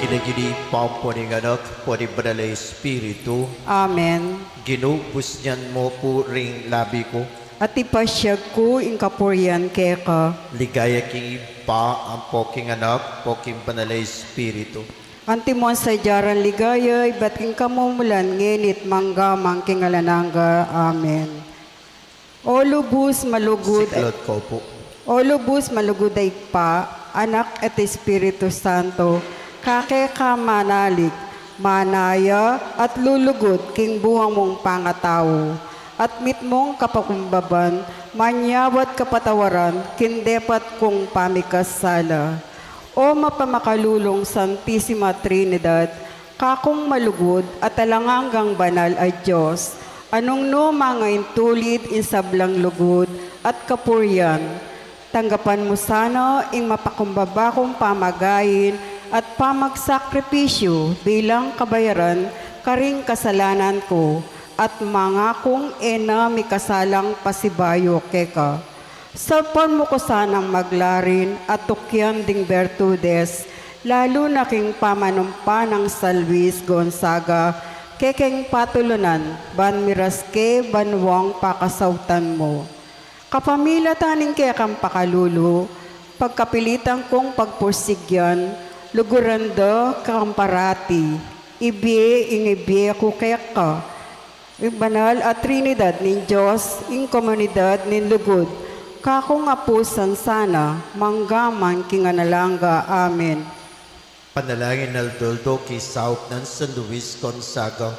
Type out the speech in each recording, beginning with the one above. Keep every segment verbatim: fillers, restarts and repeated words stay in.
King lagyu ning Ibpa, ampo ning Anak, ampo ning Banal a Espiritu. Amen. Ginu, busnyan mu pu ring labi ku. At ipasyag ku ing kapurian keka. Ligaya king Ibpa, ampo king Anak, ampo king Banal a Espiritu. Antimo ing sadya nang ligaya, ibat king kamumulan, ngeni at manggaman king alang angga. Amen. O lubus malugud, Siklaud ko pu. O lubus malugud a Ibpa, Anak at Espiritu Santo, keka manalig, manaya at lulugud king bunga mung pangatau, at mitmung kapakumbaban, manyawad kapatawaran king depat kung pamikasala. O mapamakalulung Santisima Trinidad, kakung malugud at alang anggang banal a Dios, a nung nu manga intulid ing sablang lugud at kapurian, tanggapan mu sana ing mapakumbaba kung pamagain at pamagsakripisyu bilang kabayaran karing kasalanan ku, at mangakung e na mikasalang pasibayu keka. Saupan mu ku sanang maglarin at tukyan ding bertudes, lalu na king pamanumpa nang San Luis Gonzaga, kekeng patulunan, ban miras ke banuang pakasautan mu. Kapamilatan ning kekang pakalulu, pagkapilitan kung pagpursigyan, luguran da kang parati, ibie ing ibie ku keka, ing banal a Trinidad ning Dios, ing komunidad ning lugud, kakung apusan sana, manggaman king alang angga. Amen. Panalangin aldo-aldo king saup nang San Luis Gonzaga.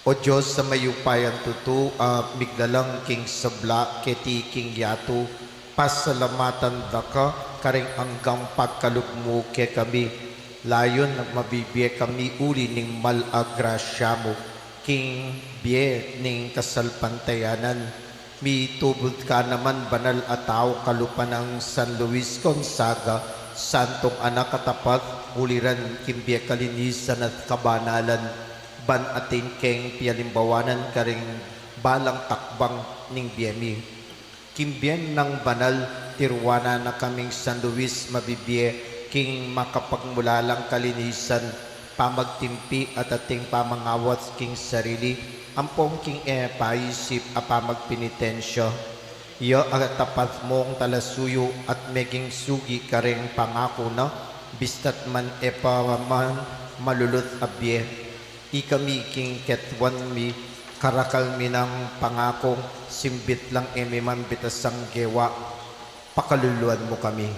O Dios a mayupayang tutu, a miglalang king sabla keti king yatu, pasalamatan da ka karing anggang pagkalub mu kekami, layun mabibie kami uli ning mal a grasya mu king bie ning kasalpantayanan. Mitubud ka naman banal a tau kalupa nang San Luis Gonzaga, santung anak a tapat, uliran king bie, kalinisan at kabanalan, ban atin keng pialimbawanan karing balang takbang ning bie mi. King bie nang banal, tiruanan na kaming San Luis mabibie king makapagmulalang kalinisan, pamagtimpi at ating pamangawas king sarili, ampong king e paisip a pamagpenitensya. Iya a tapat mung talasuyu at meging sugi karing pangaku na, bista't man e pa man malulut a bie. Ikami king ketuan mi, karakal mi nang pangakung simbit lang e mi man bitasang gewa. Pakaluluan mu kami.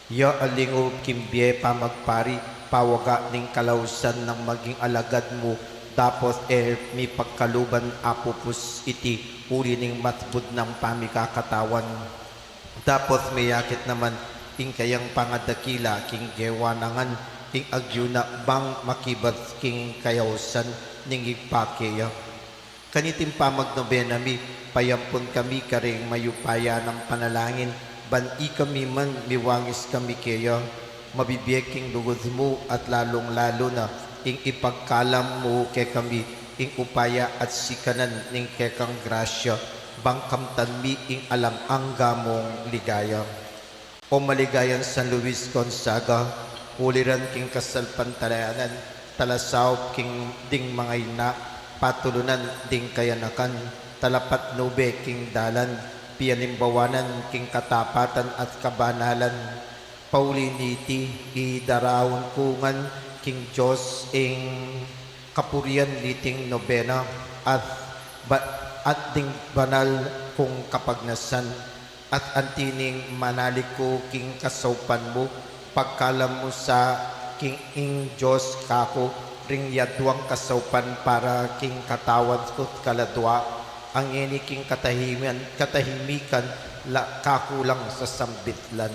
Ya a lingub king bie pamagpari, pawaga ning kalausan nang maging alagad mu, dapot e mi pagkaluban apupus iti uli ning matbud nang pamikakatawan. Dapot meyakit naman ing kayang pangadakila king gewa na ngan ing agyu na bang makibat king kayausan ning Ibpa keya. Kaniting pamagnobena mi, payampun kami karing mayupaya nang panalangin, ban ikami man miwangis kami keya, mabibie king lugud mu at lalung-lalu na ing ipagkalam mu kekami ing upaya at sikanan ning kekang grasya, bang kamtan mi ing alang angga mung ligaya. O maligayang San Luis Gonzaga, uliran king kasalpantayanan, talasaup king ding mangaina, patulunan ding kayanakan, talapatnube king dalan, pialimbawanan king katapatan at kabanalan. Pauli niti, idaraun ku ngan king Dios ing kapurian niting nobena at ba-, at ding banal kung kapagnasan, at anti ning manalig ku king kasaupan mu, pagkalam mu sa king ing Dios kaku ring yaduang kasaupan para king katawan ku't kaladua, a ngeni king katahiman-, katahimikan la kaku lang sasambitlan.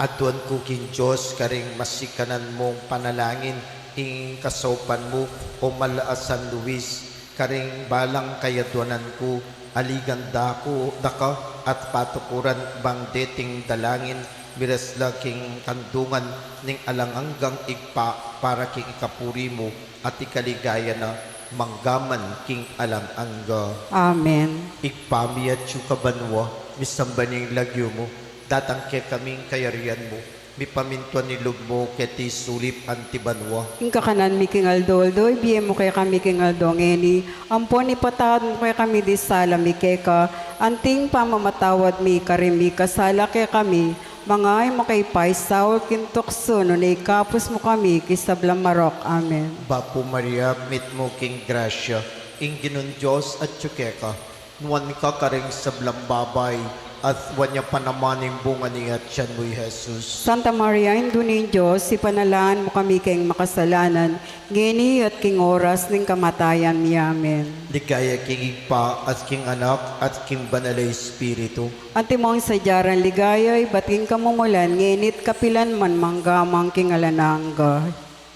Aduan ku king Dios karing masikanan mung panalangin ing kasaupan mu, o mal a San Luis, karing balang kayaduanan ku, aligan da ku, da ka, at patukuran bang deting dalangin, miras la king kandungan ning alang anggang Ibpa para king ikapuri mu at ikaligaya na. mangga man king alang angga. Amen. Ibpa mi atsu ka banua, misamban ya ing lagyu mu, datang kekami ing kayarian mu, mipamintuan ing lub mu keti sulip anti banua. Ing kakanan mi king aldo-aldo, ibie mu kekami king aldo ngeni, ampon ipatawad mu kekami ding sala mi keka, anti ing pamamatawad mi karing mikasala kekami, manga e mu ke paisaul king tuksu, nune ikabus mu kami king sablang marok. Amen. Bapu Maria, mitmu ka king grasya, ing Ginung Dios atyu keka, nuan ka karing sablang babai, at nuan ya pa naman ing bunga ning atian mu, i Jesus. Santa Maria, Indu ning Dios, ipanalangin mu kami keng makasalanan, ngeni at king oras ning kamatayan mi. Amen. Ligaya king Ibpa, at king Anak, at king Banal a Espiritu. Antimong sadya rang ligaya, ibat king kamumulan, ngeni at kapilan man, mangga man king alang angga.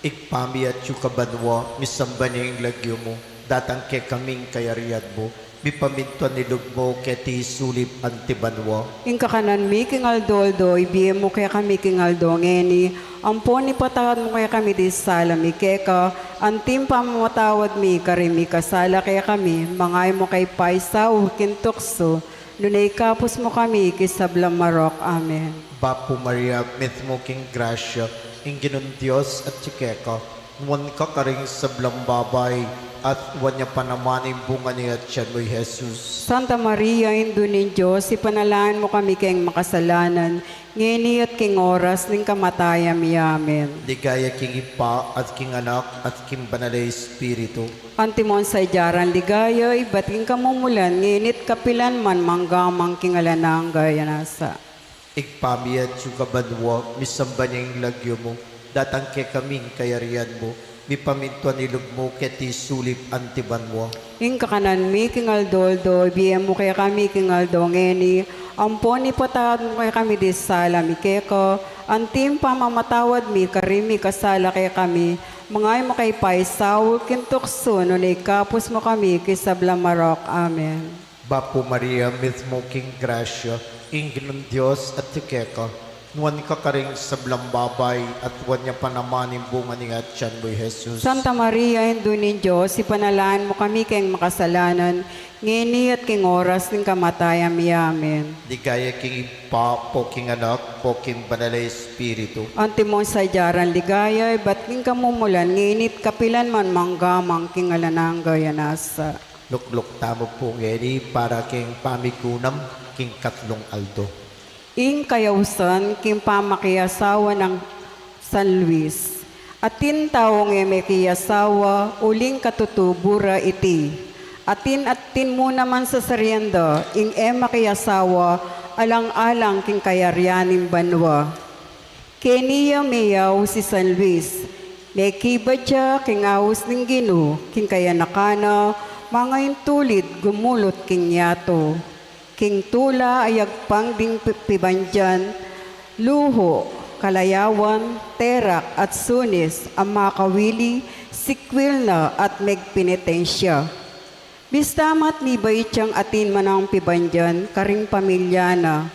Ibpa mi atsu ka banua, misamban ya ing lagyu mu, datang kekami ing kayarian mu, mipamintuan ing lub mu keti sulip anti banua. Ing kakanan mi king aldo-aldo, ibie mu kekami king aldo ngeni, ampon ipatawad mu kekami ding sala mi keka, anti ing pamamatawad mi karing mikasala kekami, manga e mu ke paisaul king tuksu, nune ikabus mu kami king sablang marok. Amen. Bapu Maria, mitmu ka king grasya, ing Ginung Dios atyu keka, nuan ka karing sablang babai, at nuan ya pa naman ing bunga ning atian mu, i Jesus. Santa Maria, Indu ning Dios, ipanalangin mu kami keng makasalanan, ngeni at king oras ning kamatayan mi. Amen. Ligaya king Ibpa, at king Anak, at king Banal a Espiritu. Antimong sadya rang ligaya, ibat king kamumulan, ngeni at kapilan man, mangga man king alang angga. Amen. Ibpa mi atsu ka banua, misamban ya ing lagyu mu, datang kekami ing kayarian mu, mipamintuan ing lub mu keti sulip anti banua. Ing kakanan mi king aldo-aldo, ibie mu kekami king aldo ngeni, ampon ipatawad mu kekami ding sala mi keka, anti ing pamamatawad mi karing mikasala kekami, manga e mu ke paisaul king tuksu, nune ikabus mu kami king sablang marok. Amen. Bapu Maria, mitmu ka king grasya, ing Ginung Dios atyu keka, nuan ka karing sablang babai, at nuan ya pa naman ing bunga ning atian mu, i Jesus. Santa Maria, Indu ning Dios, ipanalangin mu kami keng makasalanan, ngeni at king oras ning kamatayan mi. Amen. Ligaya king Ibpa, ampon king Anak, ampon king Banal a Espiritu. Antimong sadya rang ligaya, ibat king kamumulan, ngeni at kapilan man, mangga man king alang angga. Amen. Lukluk tamu pu ngeni para king pamikunam king katlung aldo. Ing kayausan king pamakiasawa nang San Luis. Atin taung e makiasawa uling katutubu ra iti. Atin, atin mu naman sasarian da ing e makiasawa alang-alang king kayarian ning banua. Keni ya meyaus i San Luis, mekibat ya king aus ning Ginu, king kayanakan na, manga intulid gumulut king yatu. King tula a yagpang ding pi-, pibandian, luhu, kalayawan, terak, at sunis, a makawili, sikwil na at megpenitensya. Bista mat mibait yang atin manang pibandian karing pamilya na.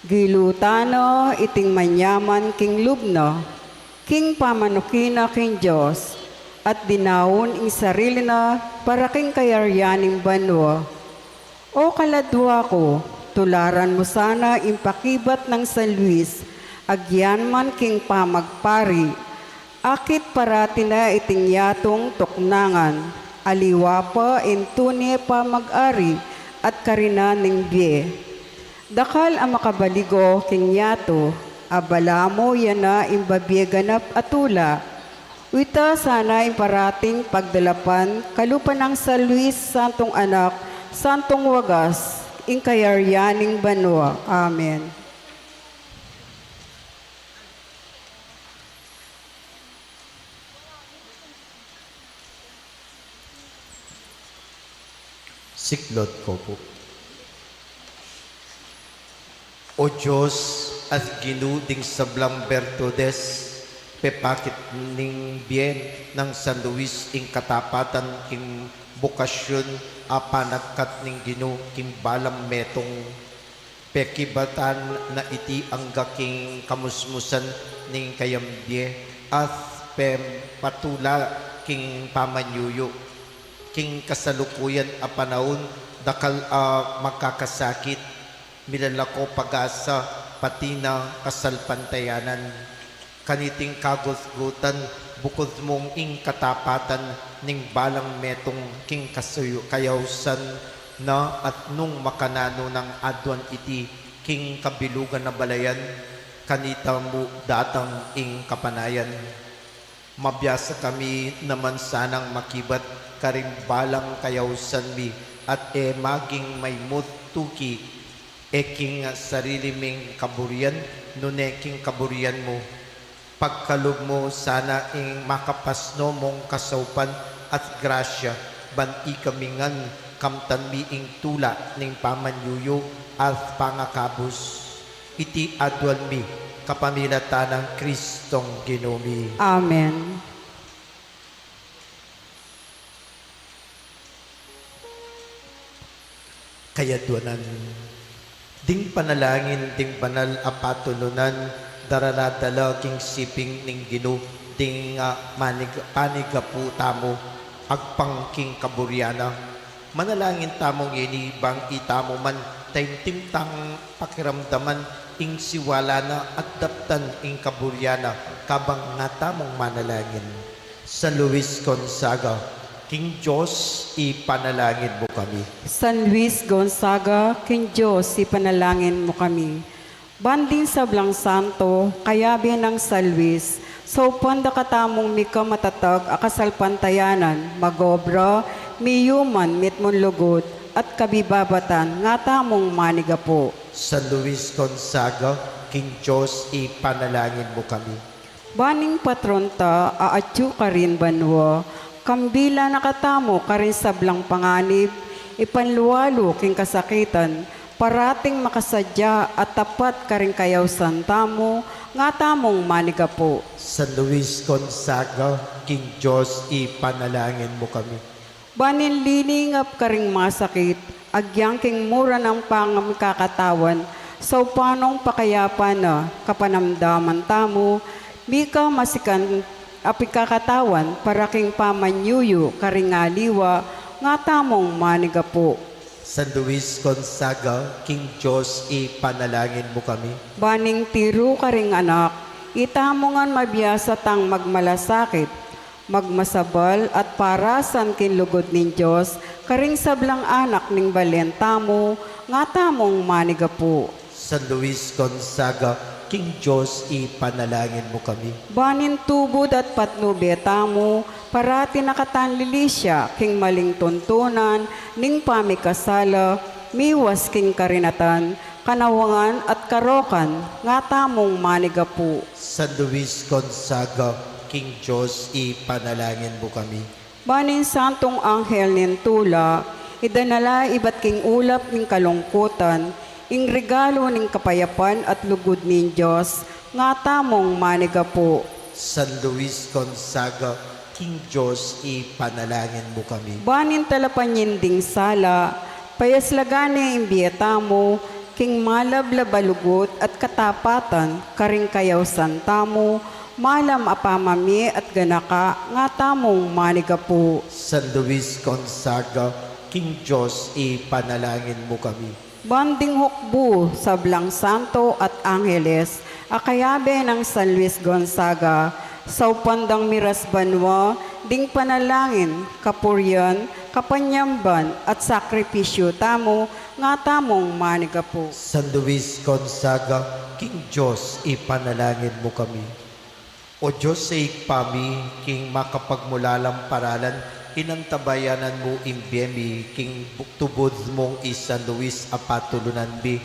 Gilutan na iting manyaman king lub na, king pamanuki na king Dios, at dinaun ing sarili na para king kayarian ning banua. O kaladua ku, tularan mu sana ing pakibat nang San Luis, agyan man king pamagpari, akit parati na iting yatung tuknangan, aliwa pa ing tune pamag-ari at karinan ning bie. Dakal a makabaligo king yatu, a balamu ya na ing babie ganap a tula. Ita sana ing parating pagdalapan, kalupa nang San Luis, Santung Anak, Santung Wagas, ing kayarian ning banua. Amen. Siklod ko pu. O Dios, at Ginu ding sablang bertudes, pepakit ning bie nang San Luis ing katapatan king bokasyun a panagkat ning Ginu king balang metung. Pekibatan na iti angga king kamusmusan ning kayang bie, at pepatula king pamanyuyu. King kasalukuyan a panaun, dakal a magkakasakit, milalako pag-asa, pati na kasalpantayanan. Kaniting kagutgutan, bukud mung ing katapatan ning balang metung king kasuyu-, kayausan na, at nung makananu nang aduan iti king kabilugan a balayan, kanita mu datang ing kapanayan. Mabiasa kami naman sanang makibat karing balang kayausan mi at e maging maymut tuki, e king sarili ming kaburian, nune king kaburian mu. Pagkalub mu sana ing makapasno mung kasaupan at grasya, ban ikami ngan kamtan mi ing tula ning pamanyuyu at pangakabus. Iti aduan mi kapamilatan nang Kristong Ginu mi. Amen. Kayaduanan. Ding panalangin ding banal a patulunan, dararadala king siping ning Ginu, ding, ah, manig-, panigapu tamu, agpang king kaburian na. Manalangin tamu ngeni bang itamu man taimtim tang pakiramdaman ing siwala na at daptan ing kaburian na kabang nga tamung manalangin. San Luis Gonzaga, king Dios ipanalangin mu kami. San Luis Gonzaga, king Dios ipanalangin mu kami. Ban ding sablang santo, kayabe nang San Luis, saupan da katamung mika matatag a kasalpantayanan, mag-obra, miyuman mitmung lugud, at kabibabatan, nga tamung manigapu. San Luis Gonzaga, king Dios ipanalangin mu kami. Ban ing patron ta a atyu karin banua, kambilan na katamu karing sablang panganib, ipanlualu king kasakitan, parating makasadya at tapat karing kayausan tamu, nga tamung manigapu. San Luis Gonzaga, king Dios ipanalangin mu kami. Ban ing liningap karing masakit, agyang king mura nang pangamikakatawan, saupan nong pakayapan na kapanamdaman tamu, mika masikan a pikakatawan para king pamanyuyu karing aliwa, nga tamung manigapu. San Luis Gonzaga, king Dios ipanalangin mu kami. Ban ing tiru karing anak, itamu ngan mabiasa tang magmalasakit, magmasabal at parasan king lugud ning Dios, karing sablang anak ning balen tamu, nga tamung manigapu. San Luis Gonzaga, king Dios ipanalangin mu kami. Ban ing tubud at patnube tamu, parati na katang lilisya king maling tuntunan ning pamikasala, miwas king karinatan, kanawangan at karokan, nga tamung manigapu. San Luis Gonzaga, king Dios ipanalangin mu kami. Ban ing santung anghel ning tula, idanala ibat king ulap ning kalungkutan, ing regalu ning kapayapan at lugud ning Dios, nga tamung manigapu. San Luis Gonzaga, king Dios ipanalangin mu kami. Ban ing talapanyinding sala, payaslagan ne ing bie tamu, king malablab a lugud at katapatan, karing kayausan tamu, malam a pamamie at ganaka, nga tamung manigapu. San Luis Gonzaga, king Dios ipanalangin mu kami. Ban ding hukbu, sablang santo at angeles, a kayabe nang San Luis Gonzaga, saupan dang miras banua, ding panalangin, kapurian, kapanyamban, at sakripisyu tamu, nga tamung manigapu. San Luis Gonzaga, king Dios ipanalangin mu kami. O Dios a Ibpa mi, king makapagmulalang paralan, inantabayanan mu ing bie mi, king bu-, tubud mung i San Luis a patulunan mi,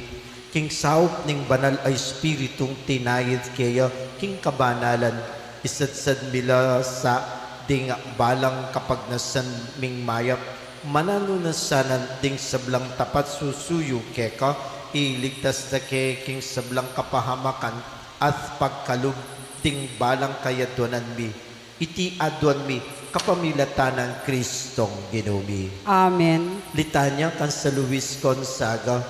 king saup ning Banal a Espiritung tinayid keya, king kabanalan, isadsad mi la sa ding balang kapagnasan ming mayap, mananu na sana ding sablang tapat susuyu keka, iligtas da ke king sablang kapahamakan, at pagkalub ding balang kayaduanan mi. Iti aduan mi kapamilatan nang Kristong Ginu mi. Amen. Litanya kang San Luis Gonzaga.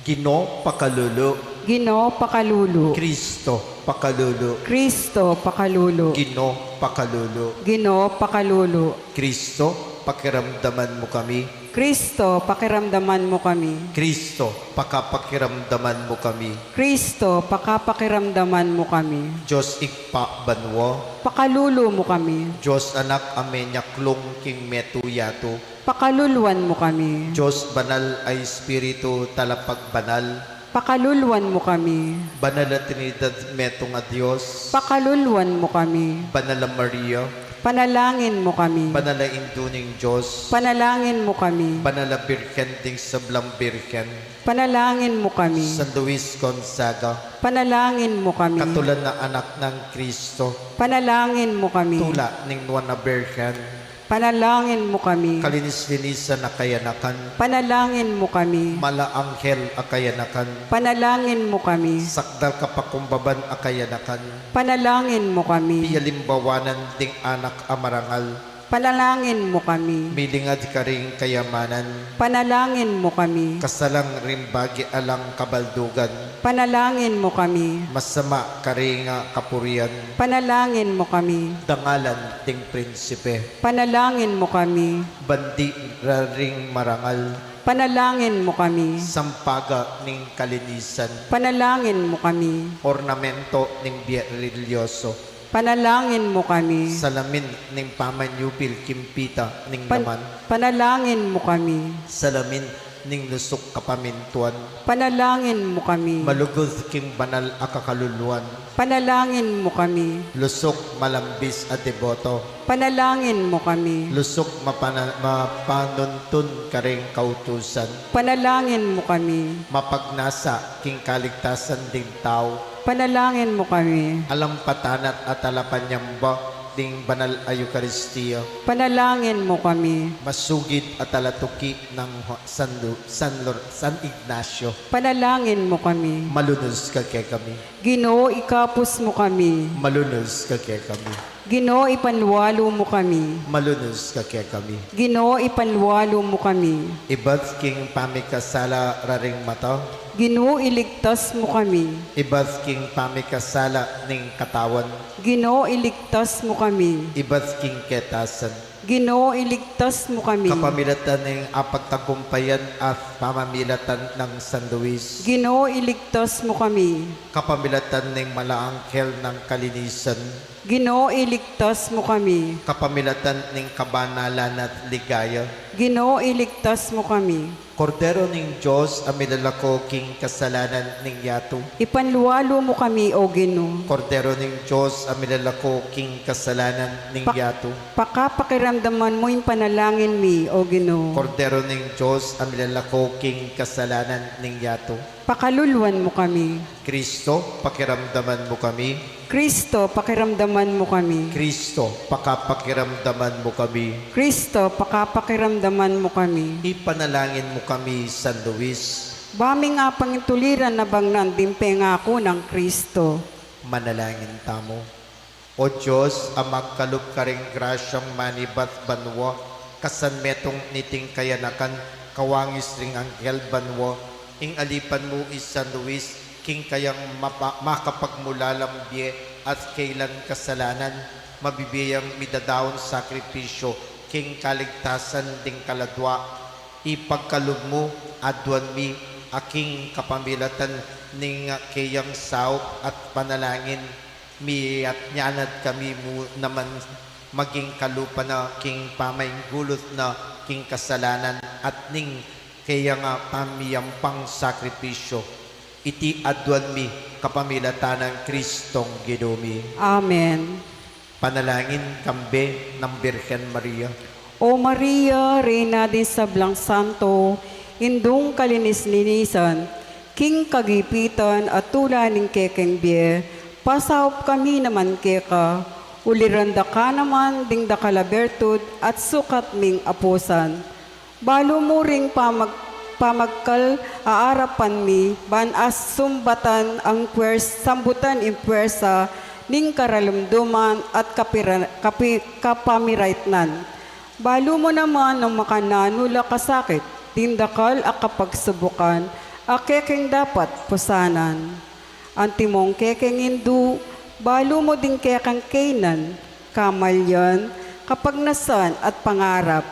Ginu, pakalulu. Ginu, pakalulu. Kristo, pakalulu. Kristo, pakalulu. Ginu, pakalulu. Ginu, pakalulu. Kristo, pakiramdaman mu kami. Kristo, pakiramdaman mu kami. Kristo, pakapakiramdaman mu kami. Kristo, pakapakiramdaman mu kami. Dios Ibpa banua, pakalulu mu kami. Dios Anak a menyaklung king metung yatu, pakaluluan mu kami. Dios Banal a Espiritu, talapagbanal, pakaluluan mu kami. Banal a Trinidad, metung a Dios, pakaluluan mu kami. Banal a Maria, panalangin mu kami. Banal a Indu ning Dios, panalangin mu kami. Banal a Birhen ding sablang birhen, panalangin mu kami. San Luis Gonzaga, panalangin mu kami. Katulan a anak nang Kristo, panalangin mu kami. Tula ning Nuan a Birhen, panalangin mu kami. Kalinis-linisan a kayanakan, panalangin mu kami. Mal a anghel a kayanakan, panalangin mu kami. Sakdal kapakumbaban a kayanakan, panalangin mu kami. Pialimbawanan ding anak a marangal, panalangin mu kami. Milingad karing kayamanan, panalangin mu kami. Kasalang ring bage alang kabaldugan, panalangin mu kami. Masama karing kapurian, panalangin mu kami. Dangalan ding prinsipe, panalangin mu kami. Bandi ra ring marangal, panalangin mu kami. Sampaga ning kalinisan, panalangin mu kami. Ornamento ning bie relihioso, panalangin mu kami. Salamin ning pamanyupil king pita ning pan-, laman, panalangin mu kami. Salamin ning lusuk kapamintuan, panalangin mu kami. Malugud king banal a kakaluluan, panalangin mu kami. Lusuk malambis a deboto, panalangin mu kami. Lusuk mapana-, mapanuntun karing kautusan, panalangin mu kami. Mapagnasa king kaligtasan ding tau, panalangin mu kami. Alang patanat a talapanyamba ding banal a Eukaristia, panalangin mu kami. Masugid a talatuki nang San Lu-, San Lor-, San Ignacio, panalangin mu kami. Malunus ka kekami. Ginu, ikapus mu kami. Malunus ka kekami. Ginu, ipanlualu mu kami. Malunus ka kekami. Ginu, ipanlualu mu kami. Ibat king pamikasala ra ring mata, Ginu, iligtas mu kami. Ibat king pamikasala ning katawan, Ginu, iligtas mu kami. Ibat king ketasan, Ginu, iligtas mu kami. Kapamilatan ning apagtagumpayan at pamamilatan nang San Luis, Ginu, iligtas mu kami. Kapamilatan ning mal a anghel nang kalinisan, Ginu, iligtas mu kami. Kapamilatan ning kabanalan at ligaya, Ginu, iligtas mu kami. Kordero ning Dios a milalako king kasalanan ning yatu, ipanlualu mu kami, O Ginu. Kordero ning Dios a milalako king kasalanan ning Pak-, yatu, pakapakiramdaman mu ing panalangin mi, O Ginu. Kordero ning Dios a milalako king kasalanan ning yatu, pakaluluan mu kami. Kristo, pakiramdaman mu kami. Kristo, pakiramdaman mu kami. Kristo, pakapakiramdaman mu kami. Kristo, pakapakiramdaman mu kami. Ipanalangin mu kami, San Luis. Ba ming apangintuliran a bangnan ding pengaku nang Kristo. Manalangin tamu. O Dios, a magkalub karing grasyang manibat banua, kasan metung niting kayanakan, kawangis ring anghel banua, ing alipan mu i San Luis, king kayang mapa-, makapagmulalang bie at kailan kasalanan, mabibie yang midadaun sakripisyo, king kaligtasan ding kaladua. Ipagkalub mu, aduan mi, a king kapamilatan ning keyang saup at panalangin, miatnyanad kami mu naman maging kalupa na king pamainggulut na king kasalanan at ning keyang pamiyampang sakripisyo. Iti aduan mi kapamilatan nang Kristong Ginu mi. Amen. Panalangin kambe nang Birhen Maria. O Maria, Reyna ding sablang santo, Indung kalinis-linisan, king kagipitan at tula ning kekeng bie, pasaup kami naman keka, uliran da ka naman ding dakal a bertud at sukat ming apusan. Balu mu ring pamag-, pamagkal a arapan mi, ban asumbatan ang puwers-, sambutan ing puwersa ning karalumduman at kapira-, kapi-, kapamiraitnan. Balu mu naman nung makananu la kasakit ding dakal a kapagsubukan a kekeng dapat pusanan. Antimong kekeng indu, balu mu ding kekeng kaynan, kamalyan, kapagnasan at pangarap.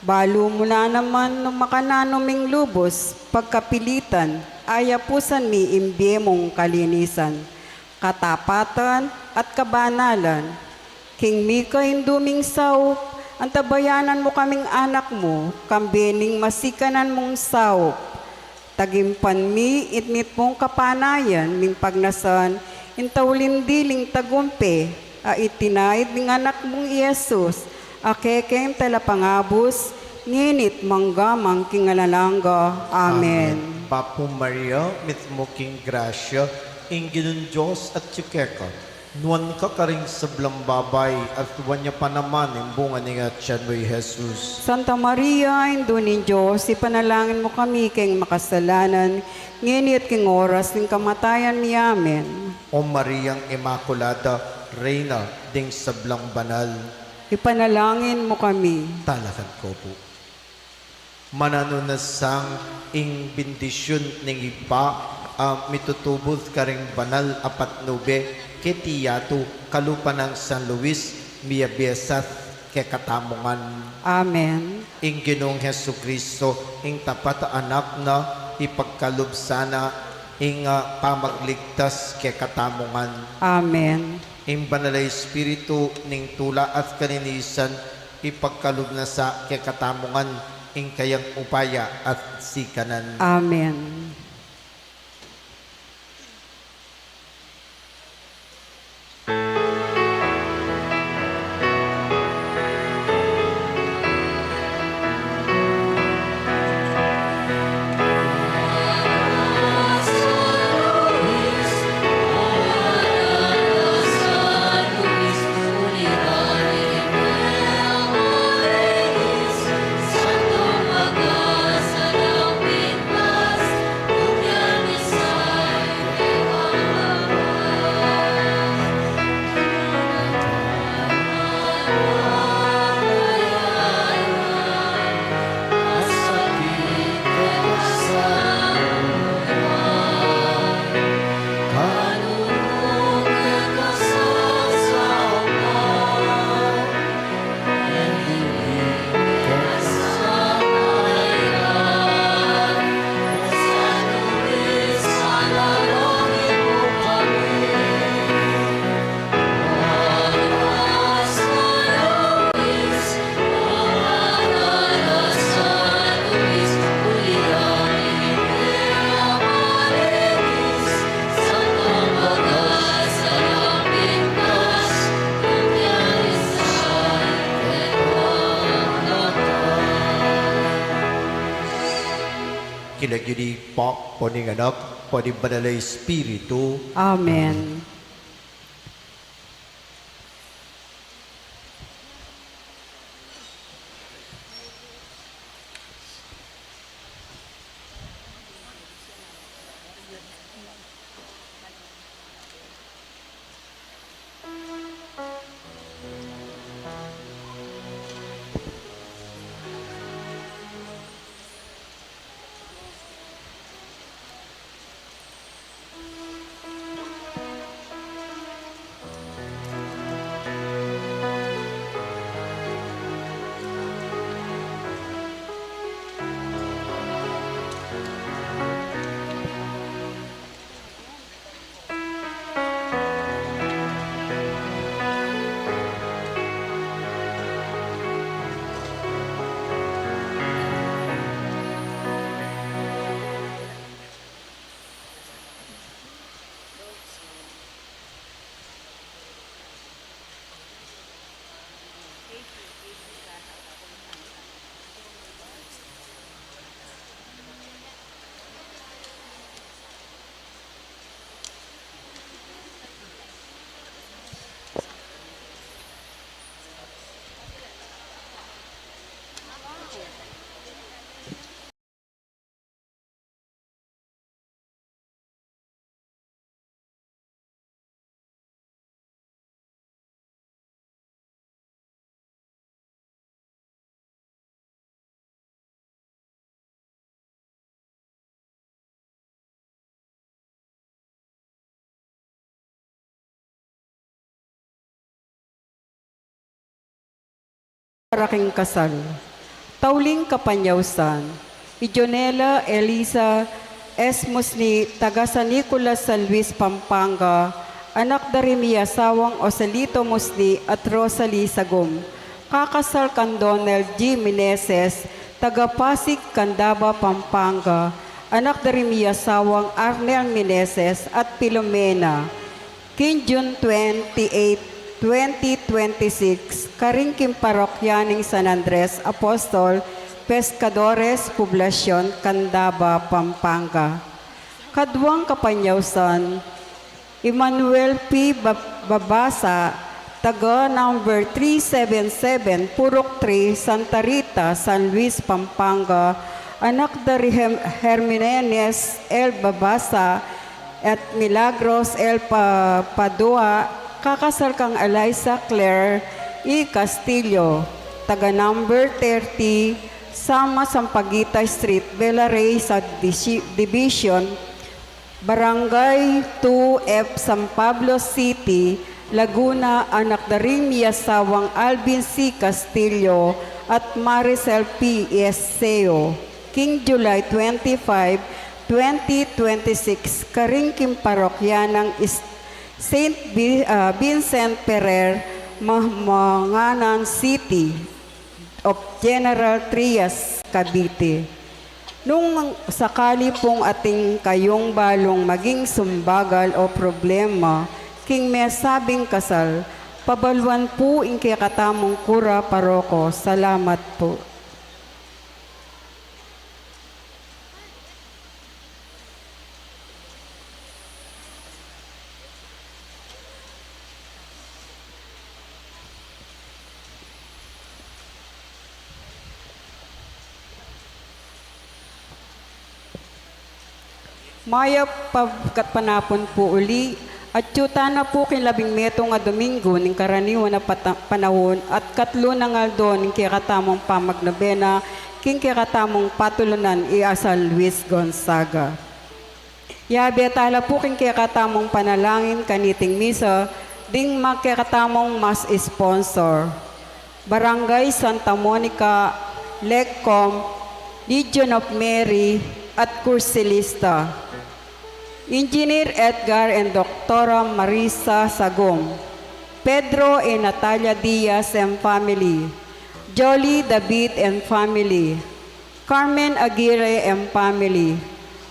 Balu mu na naman nung makananu ming lubus, pagkapilitan, ayapusan mi ing bie mung kalinisan, katapatan, at kabanalan. King mika Indu ming saup, antabayanan mu kaming anak mu, kambe ning masikanan mung saup. Tagimpan mi itnit mung kapanayan ming pagnasan, ing tauling diling tagumpe, a itinaid ning anak mung i Jesus, a kekeng talapangabus, ngenit mangga man king alang angga. Amen. Amen. Bapu Maria, mitmu ka king grasya, ing Ginung Dios atyu keka. Nuan ka karing sablang babai, at nuan ya pa naman ing bunga ning atian mu, i Jesus. Santa Maria, Indu ning Dios, ipanalangin mu kami king makasalanan, ngeni at king oras ning kamatayan mi. Amen. O Mariang Imakulada, Reyna ding sablang banal, ipanalangin mu kami. Talakad ko pu. Mananu na sang ing bendisyun ning Ibpa a mitutubud karing banal a patnube keti yatu kalupa nang San Luis, miyabie sa at kekatamu ngan. Amen. Ing Ginung Jesucristo, ing tapat a Anak na, ipagkalub sana ing, ah, pamagligtas kekatamu ngan. Amen. Ing Banal a Espiritu ning tula at kalinisan, ipagkalub na sa kekatamu ngan ing kayang upaya at sikanan. Amen. King lagyu ning Ibpa, ampo ning Anak, ampo ning Banal a Espiritu. Amen. Para king kasal. Tauling kapanyausan, i Jonela Elisa Esmusni, taga San Nicolas, San Luis, Pampanga, anak da ring miyasawang Oselito Musni at Rosalie Sagum. Kakasal kang Donald G Meneses, taga Pasig, Candaba, Pampanga, anak da ring miyasawang Arnel Meneses at Filomena. King June twenty-eight, twenty twenty-six, karin king parokya ning San Andres Apostol Pescadores, Poblacion, Candaba, Pampanga. Kaduang kapanyausan, Emmanuel P Ba-, Babasa, taga number three seven seven, Purok three, Santa Rita, San Luis, Pampanga, anak da ri Hem-, Herminenes L Babasa, at Milagros L Pa-, Padua, kakasal kang Eliza Claire E Castillo, taga number thirty, Sama Sampaguita Street, Villa Rey Subdisi-, Division, Barangay two F, San Pablo City, Laguna, anak da ring miyasawang Alvin C Castillo at Maricel P Esceo. King July twenty-five, twenty twenty-six, karin king parokya nang Is-, Saint Vi-, ah, Vincent Ferrer, Mamanganan City of General Trias, Cavite. Nung sakali pung atin kayung balung maging sumbagal o problema king mesabing kasal, pabaluan pu ing kekatamung kura paroko. Salamat pu. Mayap a pagpanapun pu uli, atyu tana pu king labing metung a Domingo ning karaniwan a pata-, panahun at katlu nang aldo ning kekatamung pamagnobena king kekatamung patulunan i San Luis Gonzaga. Yabe tala pu king kekatamung panalangin kaniting misa ding kekatamung mas sponsor: Barangay Santa Monica, Legcom, Legion of Mary, at Kursilista. Engineer Edgar and Doktora Marisa Sagum, Pedro and Natalia Diaz and family, Jolly David and family, Carmen Aguirre and family,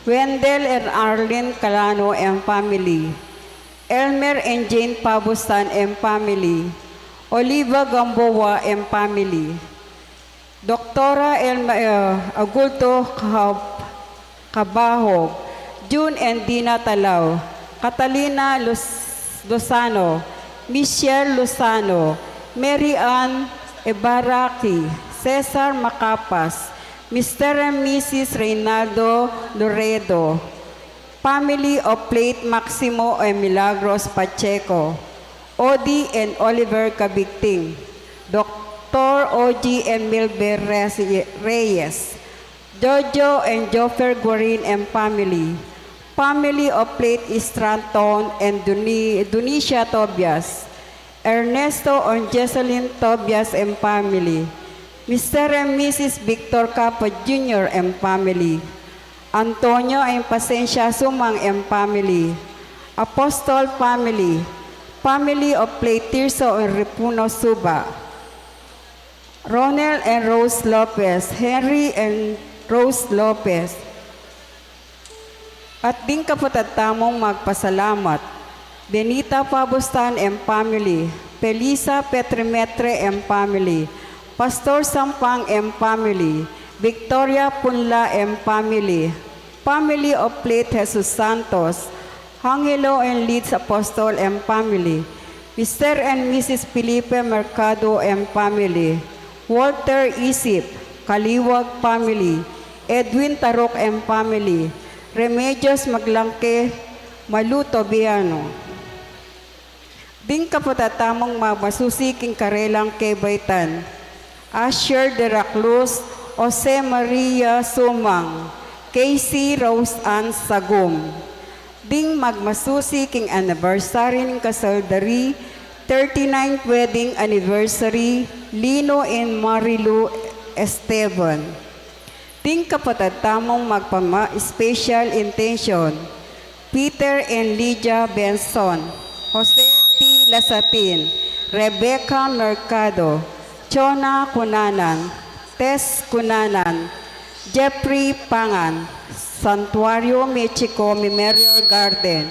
Wendell and Arlene Calano and family, Elmer and Jane Pabustan and family, Oliva Gamboa and family, Doktora Elma, eh, Agulto Cab-, Cabahog, June and Dina Talao, Catalina Lus-, Lozano, Michelle Lozano, Mary Ann Ebaraki, Cesar Macapas, Mister and Missus Reynaldo Loredo, family of late Maximo and Milagros Pacheco, Odi and Oliver Cabigting, Doktor Oji and Milber Reyes, Jojo and Joffer Guarin and family, family of late Stratton and Duni-, Dunicia Tobias, Ernesto and Jocelyn Tobias and family, Mister and Missus Victor Capa Junior and family, Antonio and Pasencia Sumang and family, Apostol family, family of late Tirso and Repuno Suba, Ronel and Rose Lopez, Henry and Rose Lopez, at ding kapatad tamung magpasalamat, Benita Pabustan and family, Felisa Petrimetre and family, Pastor Sampang and family, Victoria Punla and family, family of late Jesus Santos, Angelo and Lids Apostol and family, Mister and Missus Felipe Mercado and family, Walter Isip, Kaliwag family, Edwin Tarok and family, Remedios Maglangke, Malu Tobiano. Ding kapatad tamung mamasusi king karelang kebaitan, Asher de la Cruz, Jose Maria Sumang, Casey Rose Ann Sagum. Ding magmasusi king anniversary ning kasal da ri, thirty-ninth wedding anniversary, Lino and Marilu Esteban. Ding kapatad tamung magpama-, special intention, Peter and Lydia Benson, Jose T. Lasatin, Rebecca Mercado, Chona Cunanan, Tess Cunanan, Jeffrey Pangan, Santuario Mexico Memorial Garden,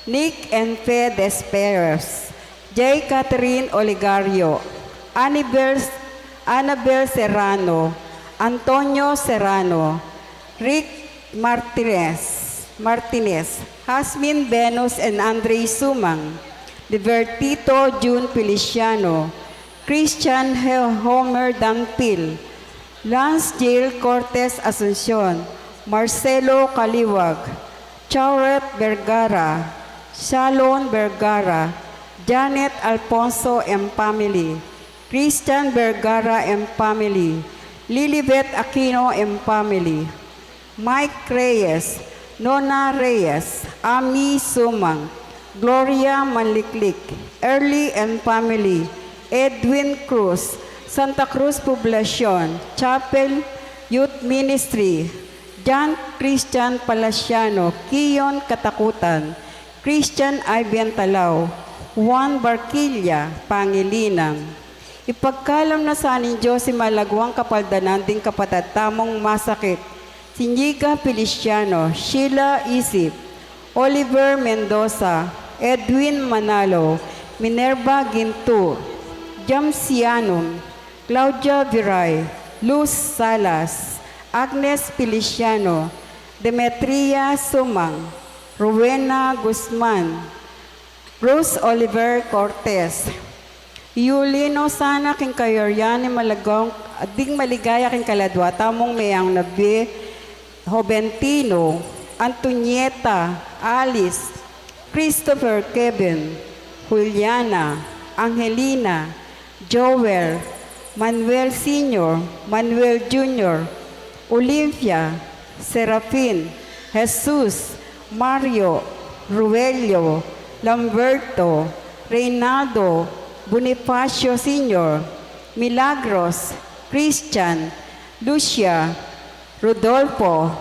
Nick and Fe Desperes, J. Catherine Oligario, Anibel, Annabel Serrano, Antonio Serrano, Rick Martinez, Martinez, Jasmine Venus and Andre Sumang, Libertito June Feliciano, Christian He-, Homer Danpil, Lance Gil Cortez Asuncion, Marcelo Caliwag, Chauret Vergara, Shalon Vergara, Janet Alfonso and family, Christian Vergara and family, Lilibet Aquino and family, Mike Reyes, Nona Reyes, Ami Sumang, Gloria Manliklik, Early and family, Edwin Cruz, Santa Cruz Poblacion, Chapel Youth Ministry, John Christian Palaciano, Kion Katakutan, Christian Ivan Talao, Juan Barquilla, Pangilinan. Ipagkalam na sa ning Dios ing malagwang kapaldanan ding kapatad tamung masakit, Siniga Feliciano, Sheila Isip, Oliver Mendoza, Edwin Manalo, Minerva Gintu, Jamsianum, Claudia Viray, Luz Salas, Agnes Feliciano, Demetria Sumang, Rowena Guzman, Bruce Oliver Cortez. Iuli no sana king kayarian ing malagwang, ding maligaya king kaladwa tamung meang na bie, Joventino, Antonieta, Alice, Christopher, Kevin, Juliana, Angelina, Joel, Manuel Senior, Manuel Junior, Olympia, Serafin, Jesus, Mario, Ruelio, Lamberto, Reynaldo, Bonifacio Senior, Milagros, Christian, Lucia, Rodolfo,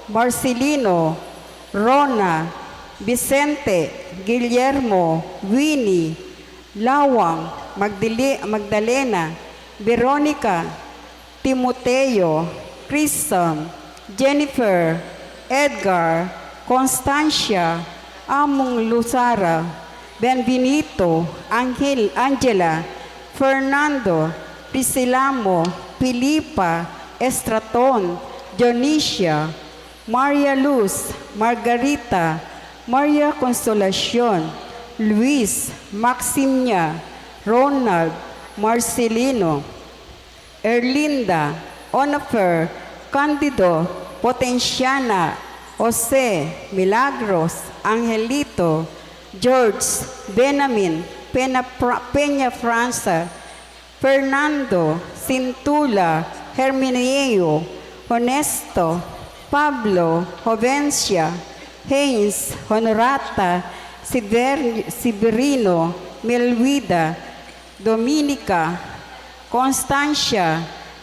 Marcelino, Rona, Vicente, Guillermo, Winnie, Lawang, Magdali-, Magdalena, Veronica, Timoteo, Crisam, Jennifer, Edgar, Constancia, Among Luzara, Benvinito, Angel, Angela, Fernando, Prisilamo, Filipa, Estraton, Dionisia, Maria Luz, Margarita, Maria Consolacion, Luis, Maximia, Ronald, Marcelino, Erlinda, Onofer, Candido, Potenciana, Jose, Milagros, Angelito, George, Benamin, Pena-, Fra-, Peña Franza, Fernando, Cintula, Herminio, Honesto, Pablo, Jovencia, Haynes, Honorata, Siver-, Severino, Melwida, Dominica, Constancia,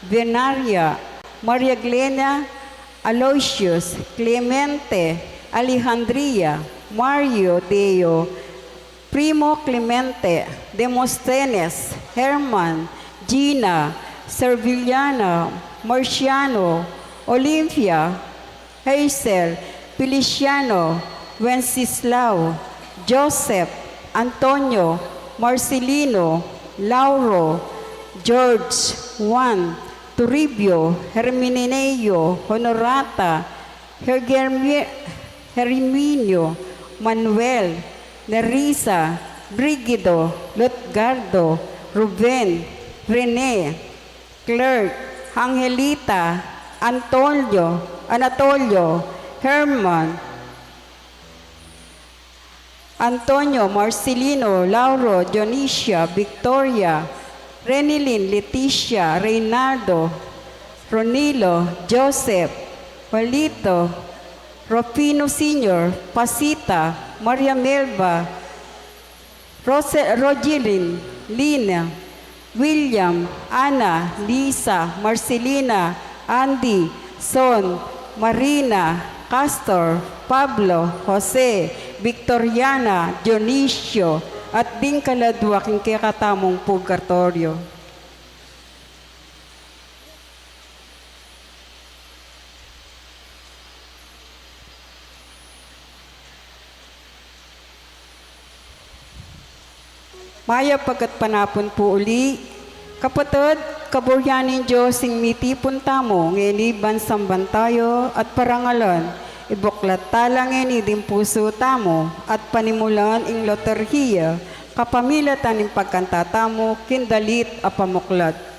Venaria, Maria Glena, Aloysius, Clemente, Alejandria, Mario, Deo, Primo, Clemente, Demosthenes, Herman, Gina, Serviliana, Marciano, Olympia, Hazel, Feliciano, Wenceslao, Joseph, Antonio, Marcelino, Lauro, George, Juan, Toribio, Herminio, Honorata, Hergermi-, Herminio, Manuel, Nerissa, Brigido, Lutgardo, Ruben, Rene, Clerk, Angelita, Antonio, Anatolio, Herman, Antonio, Marcelino, Lauro, Dionisia, Victoria, Renilyn, Leticia, Reynaldo, Ronilo, Joseph, Juanito, Rufino Senior, Pasita, Maria Melba, Rose-, Rogelin, Lina, William, Ana, Lisa, Marcelina, Andy, Son, Marina, Castor, Pablo, Jose, Victoriana, Dionisio, at ding kaladwa king kekatamung purgatoryo. Mayap a gatpanapun pu uli, kapatad, kaburian ning Dios ing mitipun tamu ngeni ban samban tamu at parangalan. Ibuklat tala ngeni ding pusu tamu at panimulan ing liturhiya kapamilatan ning pagkanta tamu king dalit a pamuklat.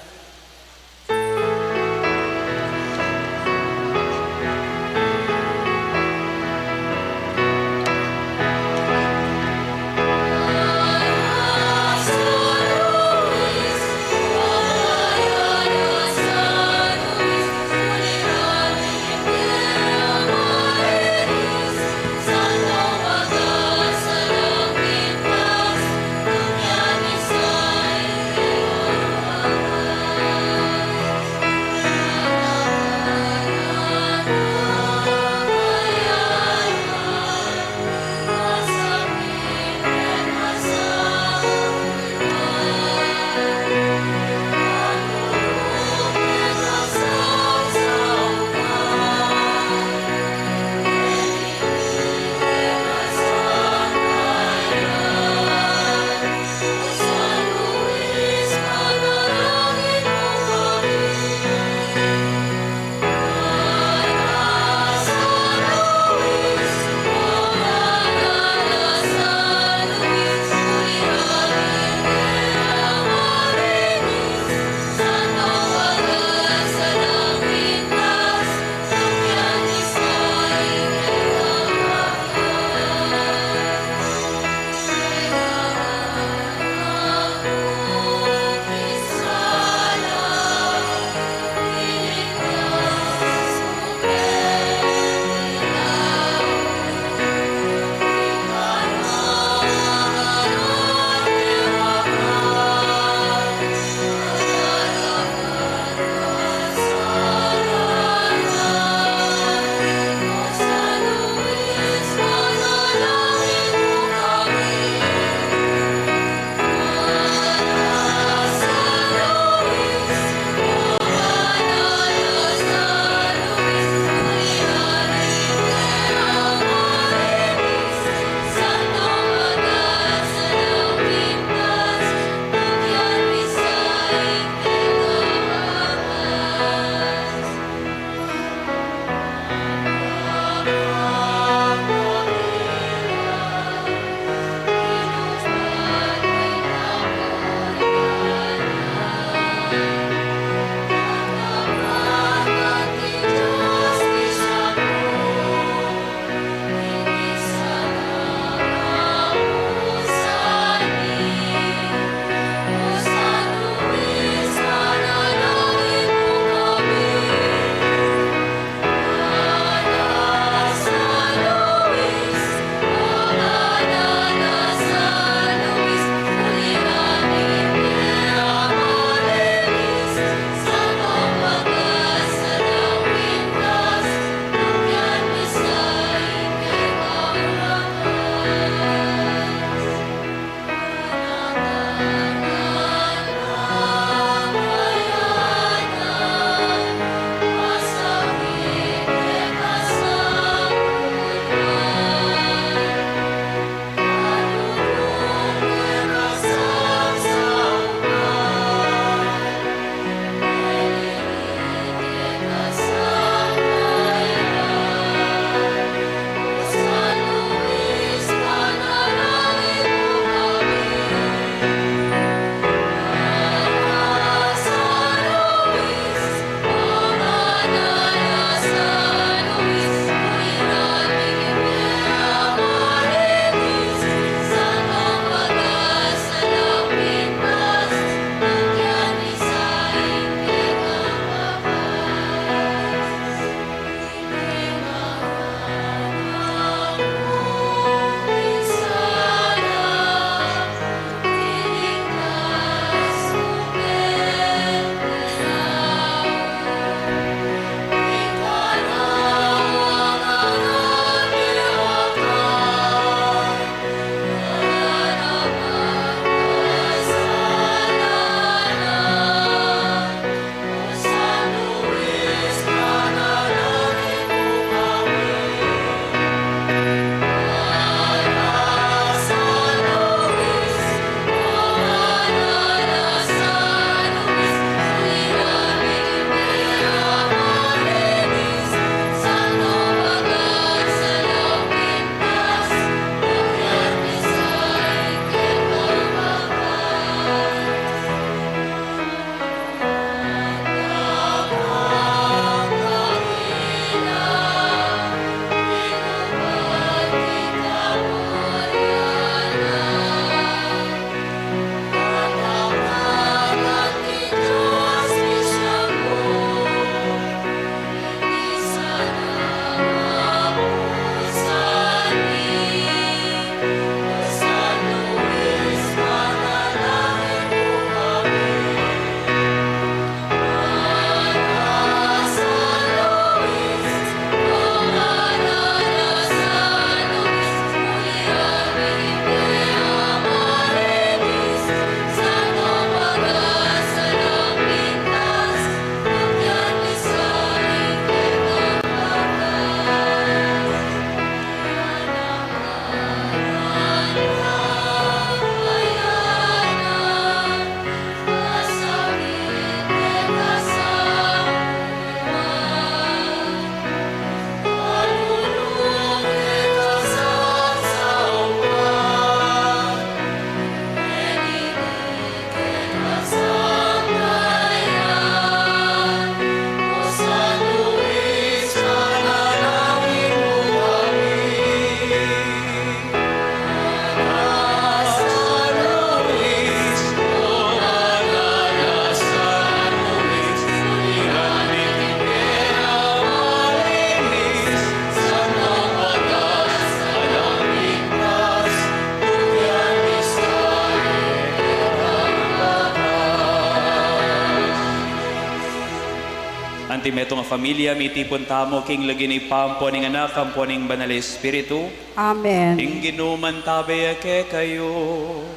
Metung a familia, mitipun tamu king lagyu ning Ibpa, ampo ning Anak, ampo ning Banal a Espiritu. Amen. Ing Ginu mantabe ya kekayu.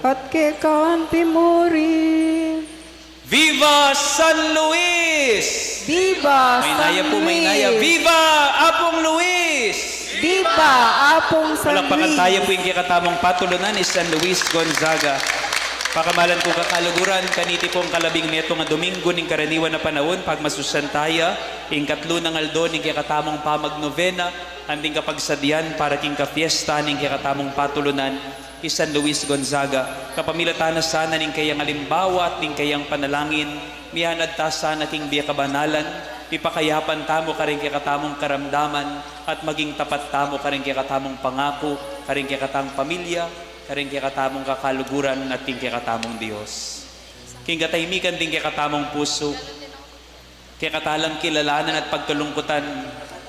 At keka anti mu rin. Viva San Luis! Viva San Luis! Maynaya pu, maynaya. Viva Apung Luis! Viva Apung San Luis! Palakpakan taya pu ing kekatamung patulunan, i San Luis Gonzaga. Pakamalan ku kakaluguran, kaniti pung kalabing metung a Domingo ning karaniwan a panaun, pagmasusian taya ing katlu nang aldo ning kekatamung pamagnovena, anting kapagsadian para king kapiesta ning kekatamung patulunan, i San Luis Gonzaga. Kapamilatan na sana ning kayang alimbawa at ning kayang panalangin, miyanad ta sana king bie kabanalan, mipakayapan tamu karing kekatamung karamdaman, at maging tapat tamu karing kekatamung pangaku, karing kekatang pamilya, karing kekatamung kakaluguran, at king kekatamung Dios. King katahimikan ding kekatamung pusu, kekata lang kilalanan at pagkalungkutan,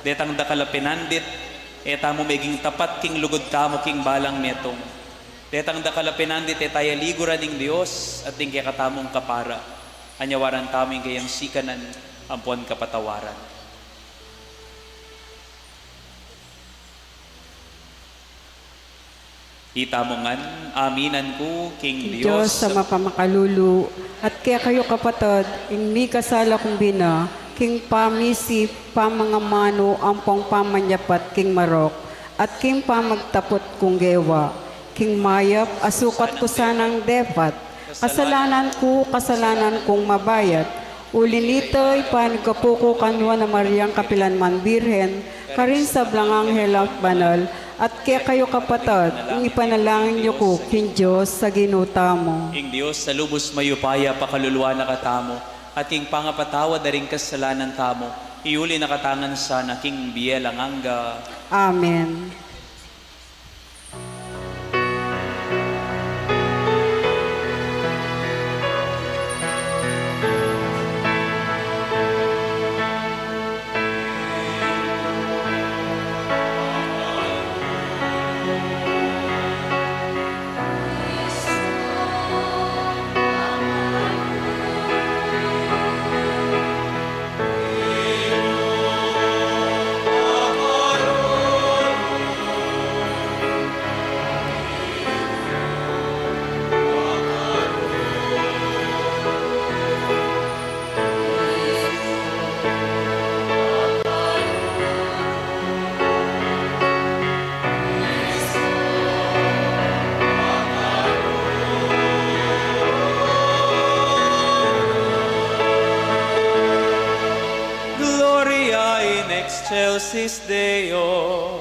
detang dakal a pinandit, e tamu meging tapat king lugud tamu king balang metung. Detang dakal a pinandit, e taya liguran ing Dios at ding kekatamung kapara. Anyawaran tamu ing kayang sikanan ampon kapatawaran. Itamu ngan, aminan ku king King Dios Dios a mapamakalulu, at kekayu kapatad, ing mikasala kung bina, king pamisip, pamangamanu, ampong pamanyapat king marok, at king pamagtaput kung gewa, king mayap a sukat ku sanang depat, kasalanan ku, kasalanan kung mabayat. Uli nita, ipangaku ku kang Nuan a Mariang kapilan man Birhen, karing sablang anghel at banal, at kekayu kapatad, ing ipanalangin yu ku king Dios a Ginu tamu. Ing Dios a lubus mayupaya pakaluluan na katamu, at king pangapatawad da ring kasalanan tamu, iuli na katamu ngan sana king bie alang angga. Amen. Gloria in excelsis Deo.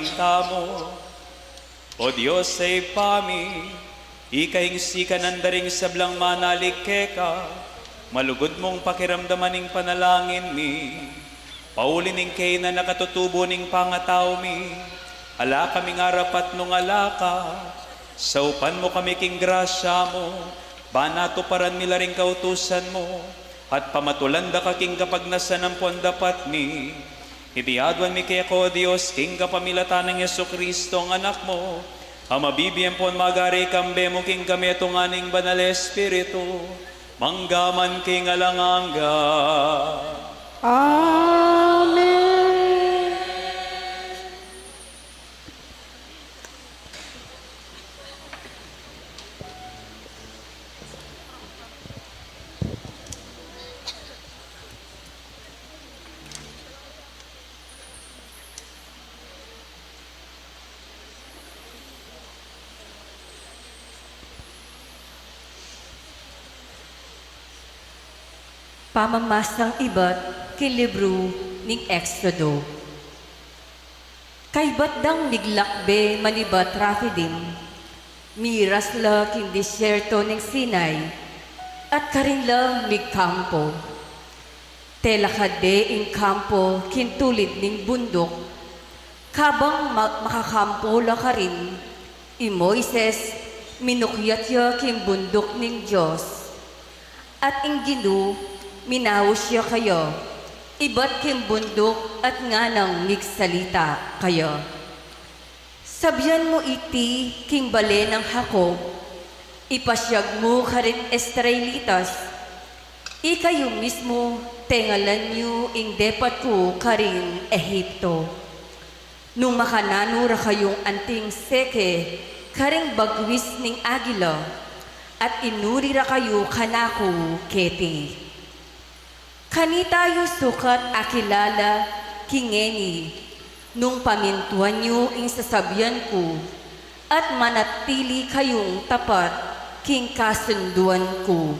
tamu. O Dios a Ibpa mi, ika ing sikanan da ring sablang manalig keka, malugud mung pakiramdaman ing panalangin mi. Pauli ning kainan a katutubo ning pangatau mi, ala kaming arapat nung ala ka, saupan mu kami king grasya mu, ban atuparan mi la ring kautusan mu, at pamatulan da ka king kapagnasan ampon dapat mi. Iti aduan mi keka, O Dios, king kapamilatan nang Jesucristo, a Anak mu, a mabibie ampon magari kambe mu king kametungan ning Banal Espiritu, mangga man king alang angga. Amen. Pamamasang ibat king libru ning Exodo. Kaybat dang miglakbe manibat Rafidim, miras la king disyerto ning Sinai, at karin la migkampo. Telakad de ing kampo king tulid ning bunduk. Kabang ma-, makakampo la karin, i Moises minukyat ya king bunduk ning Dios. At ing Ginu minaus ya kaya ibat king bunduk at nganang migsalita kaya: Sabian mu iti king bale nang Jacob, ipasyag mu karing Israelitas, ikayu mismu tengalan yu ing depat ku karing Egipto. Nung makananu ra kayung anting seke karing bagwis ning agila, at inuri ra kayu kanaku keti. Kanita yu sukat akilala king ngeni, nung pamintuan yu ing sasabian ku, at manatili kayung tapat king kasunduan ku.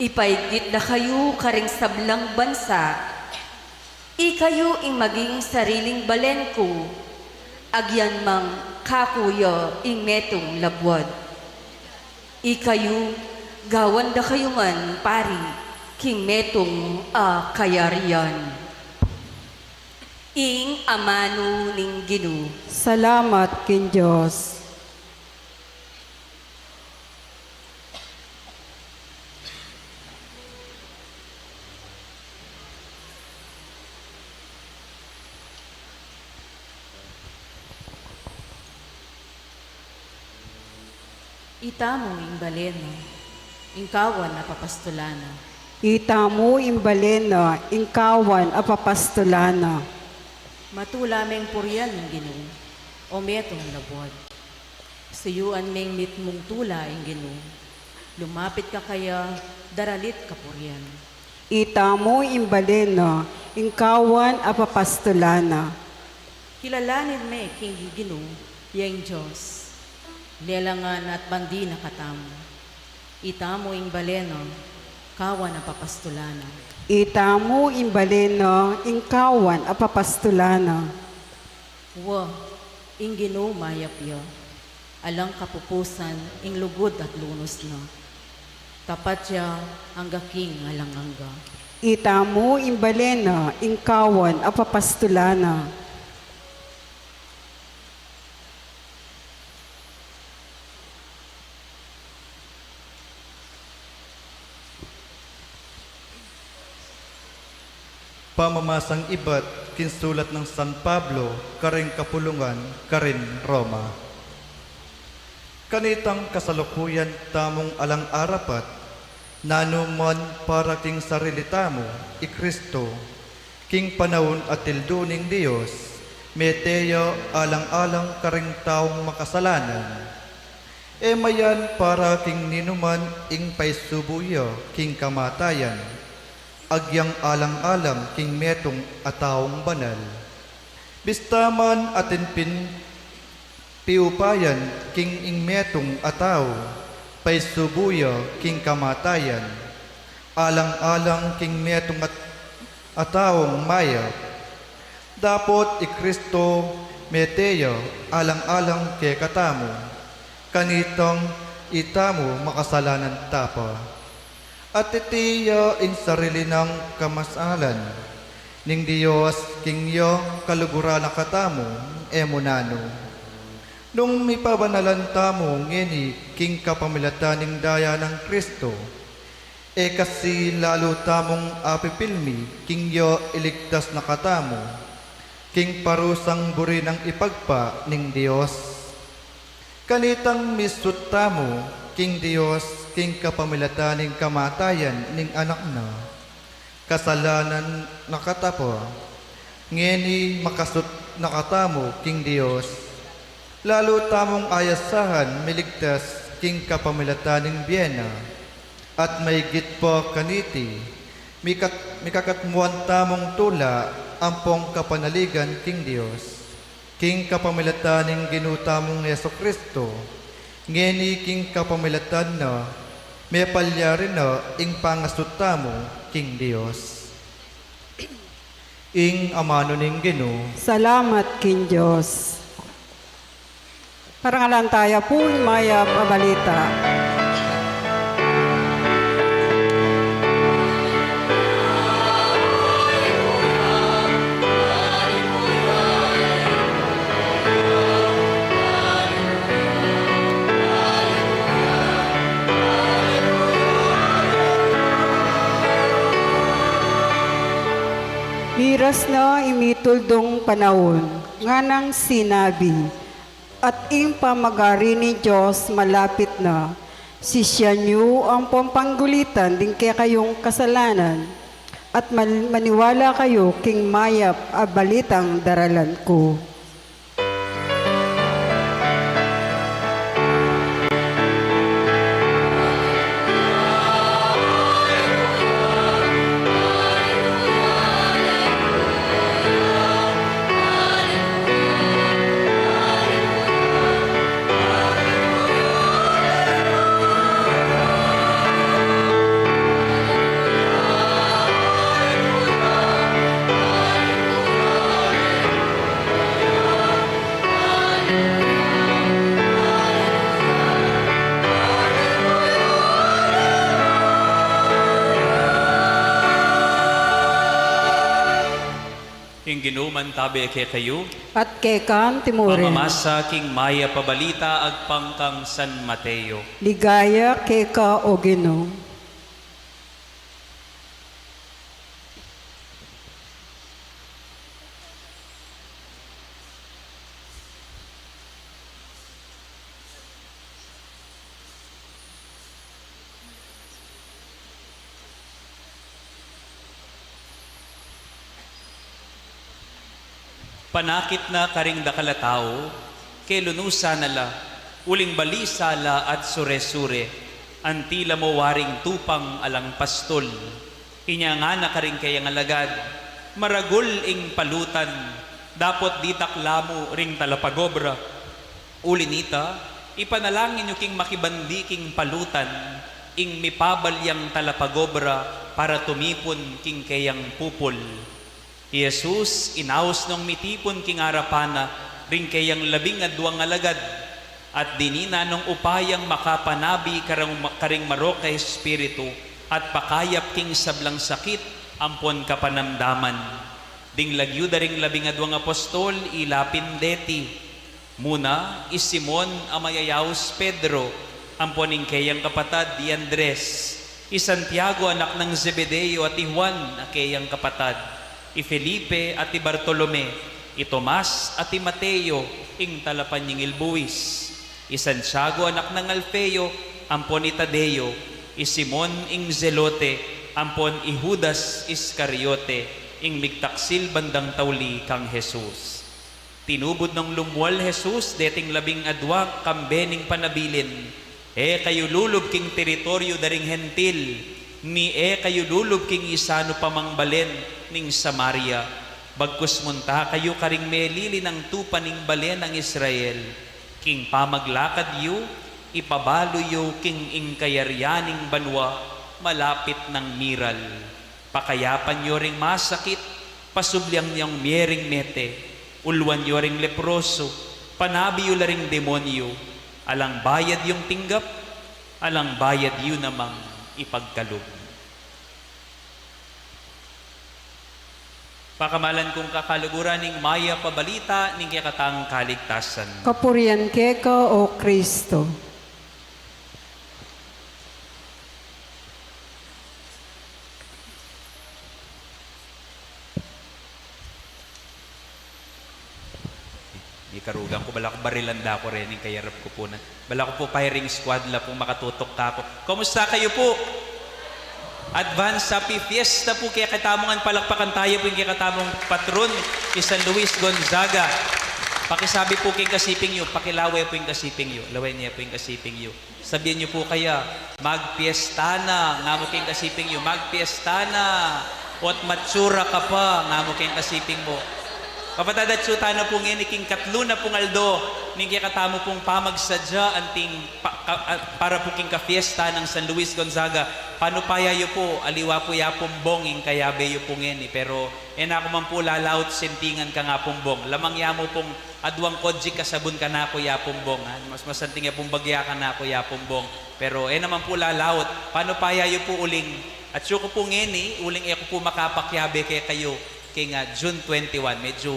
Ipaigit da kayu karing sablang bansa. Ikayu ing maging sariling balen ku, agyan mang kaku ya ing metung labuad. Ikayu, gawan da kayu ngan pari king metung a kayarian. Ing amanu ning Ginu. Salamat king Dios. Itamu ing bale na, ing kawan a papastulan na. Itamu ing bale na, ing kawan a papastulan na. Matula meng purian ing Ginu, o metung labuad. Suyuan meng mitmung tula ing Ginu. Lumapit ka kaya, daralit kapurian. Itamu ing bale na, ing kawan a papastulan na. Kilalanin me king Ginu, ya ing Dios. Lelangan at bandi na katamu. Itamu ing bale na, kawan a papastulan na. Itamu ing bale na, ing kawan a papastulan na. Wa, ing Ginu mayap ya. Alang kapupusan ing lugud at lunus na. Tapat ya angga king alang angga. Itamu ing bale na, ing kawan a papastulan na. Pamamasang ibat king sulat nang San Pablo karing kapulungan karing Roma. Kanitang kasalukuyan tamung alang arapat, nanu man para king sarili tamu, i Kristo, king panaun a tildu ning Dios, mete ya alang-alang karing taung makasalanan. E mayan para king ninuman ing paisubu ya king kamatayan, agyang alang-alang king metung a taung banal. Bista man atin pin piupayan king ing metung a tau, paisubu ya king kamatayan, alang-alang king metung a, a taung mayap. Dapot i Kristo Mete ya alang-alang kekatamu, kanitang itamu makasalanan ta pa. At iti ya ing sarili nang kamasalan ning Dios king ya kaluguran na katamu, e mu nanu. Nung mipabanalan tamu ngeni king kapamilatan ning daya nang Kristo, e kasi lalu tamung apipilmi king ya iligtas na katamu, king parusang buri nang Ibpa ning Dios. Kanitang misut tamu king Dios king kapamilatan ning kamatayan ning Anak na. Kasalanan na kata pa, ngeni makasut na katamu king Dios. Lalu tamung ayasahan miligtas king kapamilatan ning bie na. At maigit pa kaniti, mikat-, mikakatmuan tamung tula ampong kapanaligan king Dios king kapamilatan ning Ginu tamung Jesu-Kristo. Ngeni king kapamilatan na, mepalyari na ing pangasut tamu king Dios. Ing amanu ning Ginu. Salamat king Dios. Parangalan taya pu ing mayap a balita. Miras na ing mituldung panaun, nganang sinabi, at ing pamagari ning Dios malapit na. Sisian yu ampong panggulitan ding kekayung kasalanan, at man-, maniwala kayu king mayap a balitang daralan ku. Ing Ginu mantabe kekayu. At keka mu rin. Pamamasa king mayap a balita agpang kang San Mateo. Ligaya keka, O Ginu. Panakit na karing dakal a tau, kelunusan na la, uling balisa la at sure-sure, anti la mu waring tupang alang pastul. Inya ngana karing keyang alagad, maragul ing palutan, dapot ditak la mu ring talapagobra. Uli nita, ipanalangin yu king makibandi king palutan, ing mipabalyang talapagobra para tumipun king keyang pupul. I Jesus, inaus nong mitipun king arapan na ring keyang labing aduang alagad, at dininan nong upayang makapanabi karang, karing marok a espiritu, at pakayap king sablang sakit ampon kapanamdaman. Ding lagyu da ring labing aduang apostol, ila pin deti. Muna, i Simon a mayayaus Pedro, ampon ing keyang kapatad i Andres, i Santiago anak nang Zebedeo at i Juan a keyang kapatad, i Felipe at i Bartolome, i Tomas at i Mateo, ing talapanyingil buis, i Santiago anak nang Alfeo, ampon i Tadeo, i Simon ing Zelote, ampon i Judas Iscariote, ing migtaksil bandang tauli kang Jesus. Tinubud nong lumual Jesus deting labing adua kambe ning panabilin, e kayu lulub king teritoryu da ring Hentil, ni e kayu lulub king isanu pa mang balen ning Samaria. Bagkus munta kayu karing melili nang tupa ning balen nang Israel. King pamaglakad yu, ipabalu yu king ing kayarian ning banua malapit nang miral. Pakayapan yu ring masakit, pasublian yang mie ring mete, Uluan yu ring leproso, panabi yu la ring demonyo, alang bayad yung tinggap, alang bayad yu namang ipagkalub. Pakamalan kung kakaluguran ning mayap a balita ning kekatang kaligtasan. Kapurian keka, O Kristo. Mikarugan ku, balaku barilan da ku reng kayarap ku pu na. Balaku pu firing squad la pung makatutok kaku. Kumusta kayu pu? Advance Happy Fiesta pu kekatamu ngan. Palakpakan taya pu ing kekatamung patron, i San Luis Gonzaga. Pakisabi pu king kasiping yu, pakilawe pu ing kasiping yu, lawen ye pu ing kasiping yu. Sabian yu pu kaya, "Magpiesta na," ngamu king kasiping yu, "Magpiesta na, ot matsura ka pa," ngamu king kasiping mu. Kapatad, atsu tana pu ngeni king katlu na pung aldo ning kekatamu pung pamagsadya anting pa-, ka-, a-, para pu king kapiesta nang San Luis Gonzaga. Panupaya yu pu, aliwa pu i Apung Bong ing kayabe yu pu ngeni, pero e na ku man pu lalaut sintingan kang Apung Bong. Lamang ya mu pung aduang kodjing kasabun kanaku i Apung Bong, ha? Mas masanting ya pung bagya kanaku i Apung Bong. Pero e na man pu lalaut. Panupaya yu pu uling, atsu ku pu ngeni, uling e ku pu makapakiabe kekayu king, ah, June twenty-one. Medyu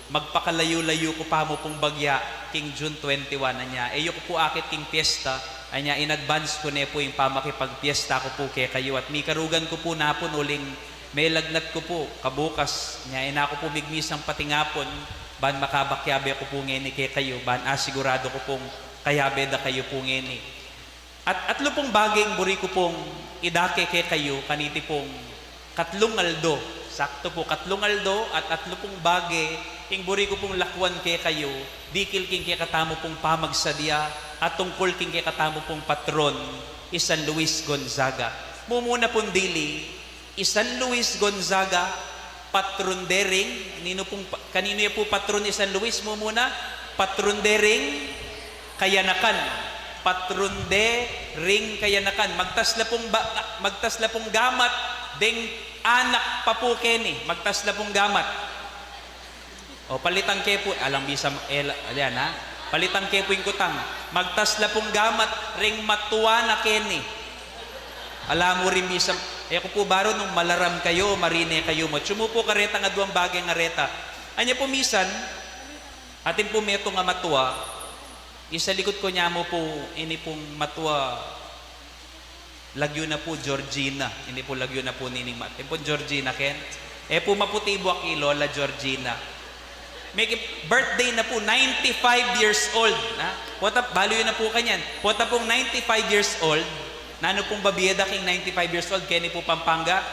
magpakalayu-layu ku pa mu pung bagya king June twenty-one. Anya, e yu ku pu akit king piesta. Anya, in advance ku ne pu ing pamakipagpiesta ku pu kekayu. At mikarugan ku pu napun uling melagnat ku pu kabukas, nya e na ku pu migmisang patingapun, ban makapakiabe ku pu ngeni kekayu, ban asiguradu ku pung kayabe da kayu pu ngeni. At atlu pung bage ing buri ku pung idake kekayu kaniti pung katlung aldo. Saktu pu, katlung aldo at atlu pung bage ing buri ku pung lakuan kekayu, dikil king kekatamu pung pamagsadya at tungkul king kekatamu pung patron, i San Luis Gonzaga. Mumuna pung dili, i San Luis Gonzaga, patron de ring, ninu pung pa-, kaninu ya pu patron i San Luis? Mumuna, patron de ring kayanakan. Patron de ring kayanakan. Magtas la pung ba-, magtas la pung gamat deng anak pa pu keni. Magtas la pung gamat. O, palitan ke pu, alang bisa, e la, ayan, ha? Palitan ke pu ing kutang. Magtas la pung gamat ring matua na keni. Ala mu ring bisa, e ku pu baru nung malaram kayu, marine kayu mu. Atsu mu pu karetang aduang bage ngareta. Anya pu misan, atin pu metung a matua, isalikut ku nya mu pu, ini pung matua, lagyu na pu Georgina. Ini pu lagyu na pu nining ma-, ini pu Georgina ken. E pu maputi buak i Lola Georgina. Meki birthday na pu, ninety-five years old, ha? Pota, balu yu na pu kanyan. Pota pung ninety-five years old, nanu pung babie da king ninety-five years old, keni pu Pampanga?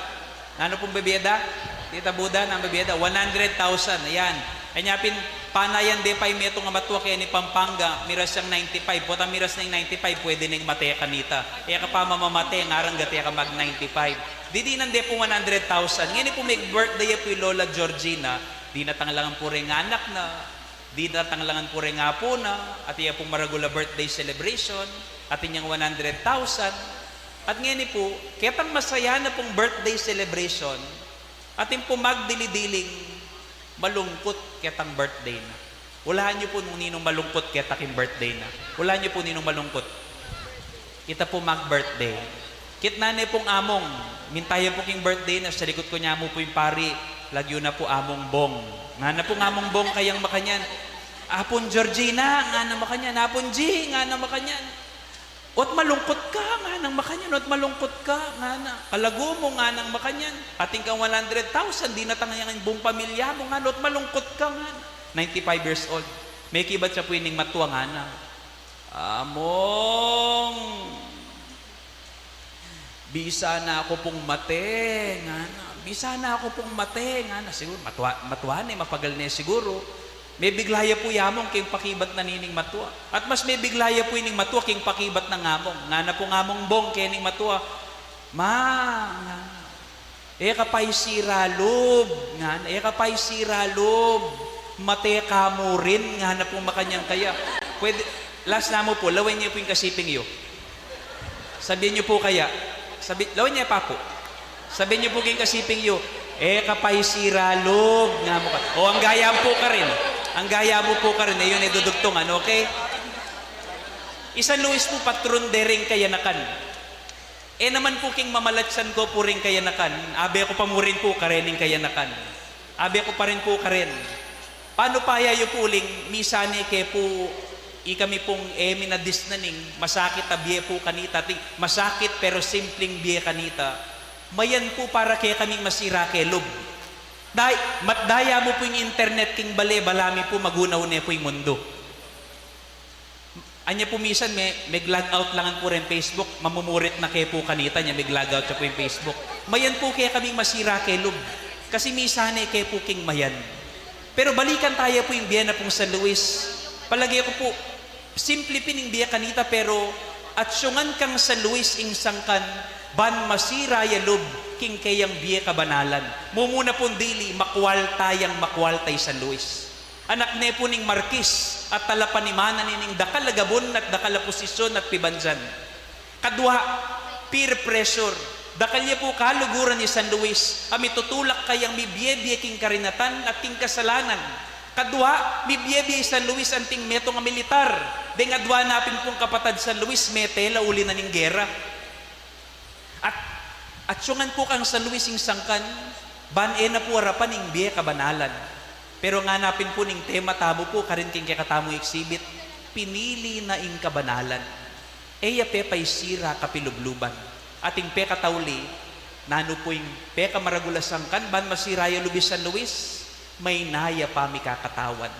Nanu pung babie da? Tita Buda, nanu babie da? One hundred thousand, ayan. Kanya pin, panayan de pa ing metung a matua keni Pampanga, miras yang ninety-five. Pota miras neng ninety-five, pwede neng mate kanita. E ka pa mamamate, ngarang gate ka mag ninety-five. Didinan de pu one hundred thousand. Ngeni pu meg-birthday ya pu i Lola Georgina, dinatang la ngan pu reng anak na, dinatang la ngan pu reng apu na, atin ya pung maragul a birthday celebration, atin yang one hundred thousand. At ngeni pu, ketang masaya na pung birthday celebration, atin pu magdili-diling malungkut ketang birthday na. Ulaan yu pu nung ninung malungkut keta king birthday na. Ulaan yu pu ninung malungkut. Ita pu mag-birthday. Kitnan ne pung among, minta ya pu king birthday na, salikut ku nya mu pu ing pari, lagyu na pu Among Bong. Ngana pung Among Bong kayang makanyan, "Apung Georgina," ngana makanyan, "Apung G," ngana makanyan. "Ot malungkut ka," nganang makanyan, "ot malungkut ka," ngana. "Kalagu mu," nganang makanyan. "Atin kang one hundred thousand, dinatang yang buong pamilya mu," ngana, "ot malungkut ka," ngana. Ninety-five years old. Mekibat ya pu ining matua, ngana, "Among, bisa na ku pung mate," ngana. "Bisa na ku pung mate," ngana. Siguru, matua, matua ne, mapagal ne siguru. Mebigla ya pu i Among king pakibat na nining matua. At mas mebigla ya pu ining matua king pakibat nang Among. Ngana pung Among Bong kening matua, "Ma," ngana, "e ka pa isira lub," ngana, "e ka pa isira lub. Mate ka mu rin," ngana pung makanyan kaya. Pwede, last na mu pu, lawen ye pu ing kasiping yu. Sabian yu pu kaya, sabi, lawen ye pa pu. Sabian yu pu king kasiping yu, "E ka pa isira lub," nga mu ka. O, angga yan pu karin. Angga ya mu pu karin, e yu ne dudugtungan, okay? I San Luis pu patron de ring kayanakan. E naman pu king mamalatsan ko pu ring kayanakan, abe ku pa mu rin pu karen ing kayanakan. Abe ku pa rin pu karen. Panu pa ya yu pu uling, misan e ke pu, ikami pung e minadisnan ing masakit a bie pu kanita, ti masakit pero simpling bie kanita. Mayan pu para kekaming masira ke lub. Day-, matda ya mu pu ing internet king bale, bala mi pu magunaw ne pu ing mundu. Anya pu misan me-, meg-log out la ngan pu ring Facebook, mamumurit na ke pu kanita, nya meg-log out ya pu ing Facebook. Mayan pu kekaming masira ke lub. Kasi misan e ke pu king mayan. Pero balikan taya pu ing bie na pung San Luis. Palage ku pu, simple pin ing bie kanita, pero atsu ngan kang San Luis ing sangkan ban masira ya lub king keyang bie kabanalan. Mumuna pung dili, makwalta yang makwalta i San Luis. Anak ne pu ning markis at talapanimanan ne ning dakal a gabun at dakal a posisyon at pibansan. Kadwa, peer pressure. Dakal ya pu kaluguran i San Luis a mitutulak kayang mibie-bie king karinatan at king kasalanan. Kadwa, mibie-bie i San Luis anting metung a militar. Deng adwa na pin pung kapatad San Luis, mete la uli na ning gera. At, atsu ngan pu kang San Luis ing sangkan, ban e na pu arapan ing bie kabanalan. Pero ngana pin pu ning tema tamu pu karin king kekatamung exhibit, pinili na ing kabanalan. E ya pepaisira kapilubluban. At ing pekatauli, nanu pu ing pekamaragul a sangkan ban masira ya lub i San Luis? Maynaya pamikakatawan.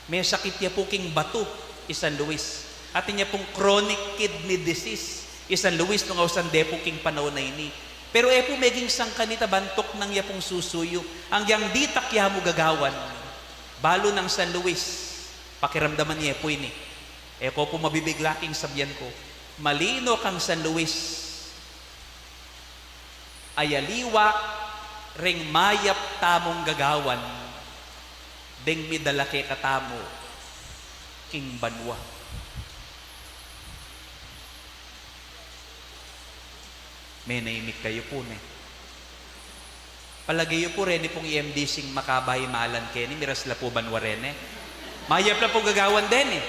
Mesakit ya pu king batu i San Luis. Atin ya pung chronic kidney disease i San Luis nung ausan de pu king panaun a ini. Pero e pu meging sangkan ita ban tuknang ya pung susuyu. Anggiyang ditak ya mu gagawan, balu nang San Luis, pakiramdaman ye pu ini. E ko pu mabibigla king sabian ku. Mali no kang San Luis. Ay aliwa reng mayap tamung gagawan deng midala kekatamu king banua. Menahimik kayu pu, ne? Palage yu pu, reni pung M D C ing makaba imalan keni, miras la pu banua reni. Mayap la pu gagawan den, e.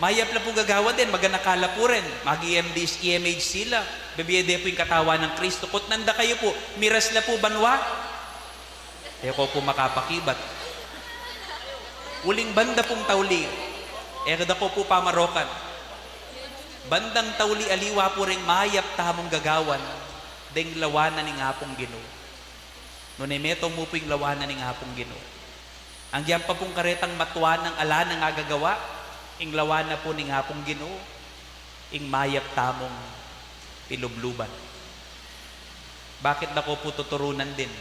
Mayap la pu gagawan den, maganaka la pu ren. Mag-M D C, M H C la. Bibie de pu ing katawan nang Kristo. Kutnan da kayu pu, miras la pu banua. E ko pu makapakibat. Uling banda pung tauli, e da ko pu pamarokan. Bandang tauli, aliwa pu reng mayap tamung gagawan deng lawanan ning Apung Ginu. Nune metung mu pu ing lawanan ning Apung Ginu. Anggiyang pa pung karetang matua nang ala nang agagawa, ing lawanan pu ning Apung Ginu, ing mayap tamung pilubluban. Bakit da ko pu tuturunan din?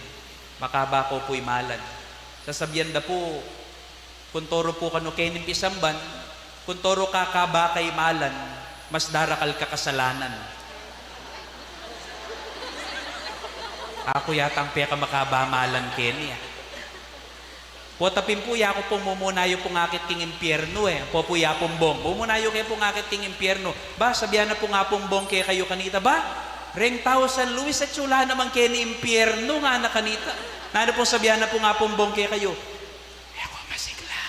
Makaba ko pu imalan. Sasabian da pu, Kuntoro pu kanu keni pisamban, kuntoro ka kaba ka imalan, mas darakal ka kasalanan. Aku yatang pekamakaba malan keni, a. Potapin pu, yaku pu mumuna yu pung akit king impiernu, e. Ampo pu i Apung Bong. Mumuna yu ke pung akit king impiernu. Ba, sabian na pung Apung Bong kekayu kanita, ba, reng tau San Luis, atsu la naman keni impiernu, ngana kanita. Nanu pung sabian na pung Apung Bong kekayu? E ko masigla.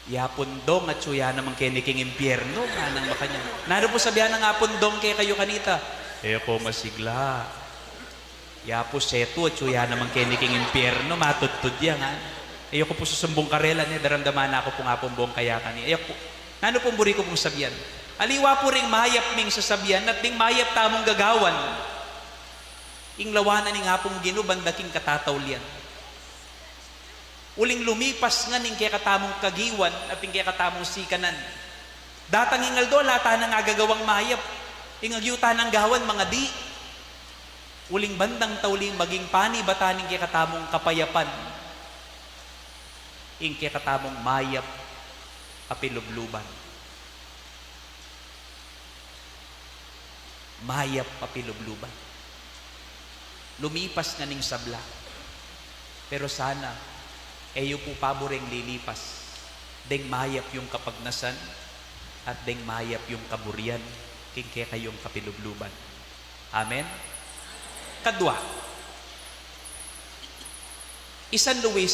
I Apung Dong, atsu ya naman keni king impiernu, nganang makanyan. Nanu pu sabian nang Apung Dong kekayu kanita? E ko masigla. I Apu Setu, atsu ya naman keni king impiernu, matudtud ya, ngan. E yu ku pu susumbung karela, ne, daramdaman na ku pung Apung Bong kaya kani. E yu ku pu, nanu pung buri ku pung sabian? Aliwa pu ring mayap ming sasabian at ding mayap tamung gagawan, ing lawanan ning Apung Ginu banda king katataulian. Uling lumipas ngan ing kekatamung kagiwan at ing kekatamung sikanan. Datang ing aldo, ala tanang agagawang mayap. Ing agyu tanang gawan, mangadi. Uling bandang tauli, maging panibatan ning kekatamung kapayapan ing kekatamung mayap a pilubluban. Mayap a pilubluban. Lumipas ngan ing sabla. Pero sana, e yu pu paburing lilipas deng mayap yung kapagnasan at deng mayap yung kaburian king kekayung kapilubluban. Amen? Kadwa, i San Luis,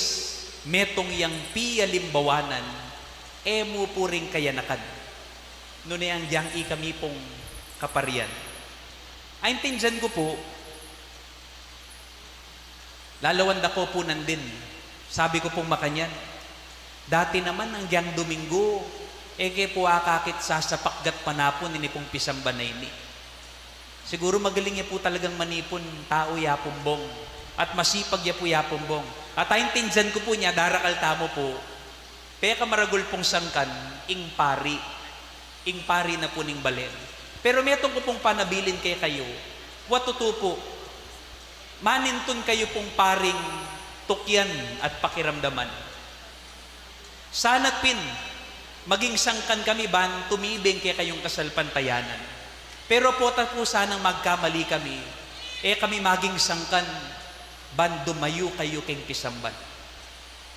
Metung yang pialimbawanan, e mu pu ring kayanakan. Nune anggiyang ikami pung kaparian. Aintindian ku pu, lalawan da ko pu nandin. Sabi ku pung makanyan, dati naman anggiyang Domingo, e ke pu akakit sasapakgat panapun ini pung pisamban a ini. Siguru magaling ya pu talagang manipun tau ya pung Bong. At masipag ya pu ya pung Bong. At aintindian ku pu inya, darakal tamu pu. Pekamaragul pung sangkan, ing pari. Ing pari na pu ning balen. Pero metung ku pung panabilin kekayu, wa tutu pu. Manintun kayu pung paring tukyan at pakiramdaman. Sana pin, maging sangkan kami ban tumibing kekayung kasalpantayanan. Pero pota pu sanang magkamali kami, e kami maging sangkan ban dumayu kayu king pisamban.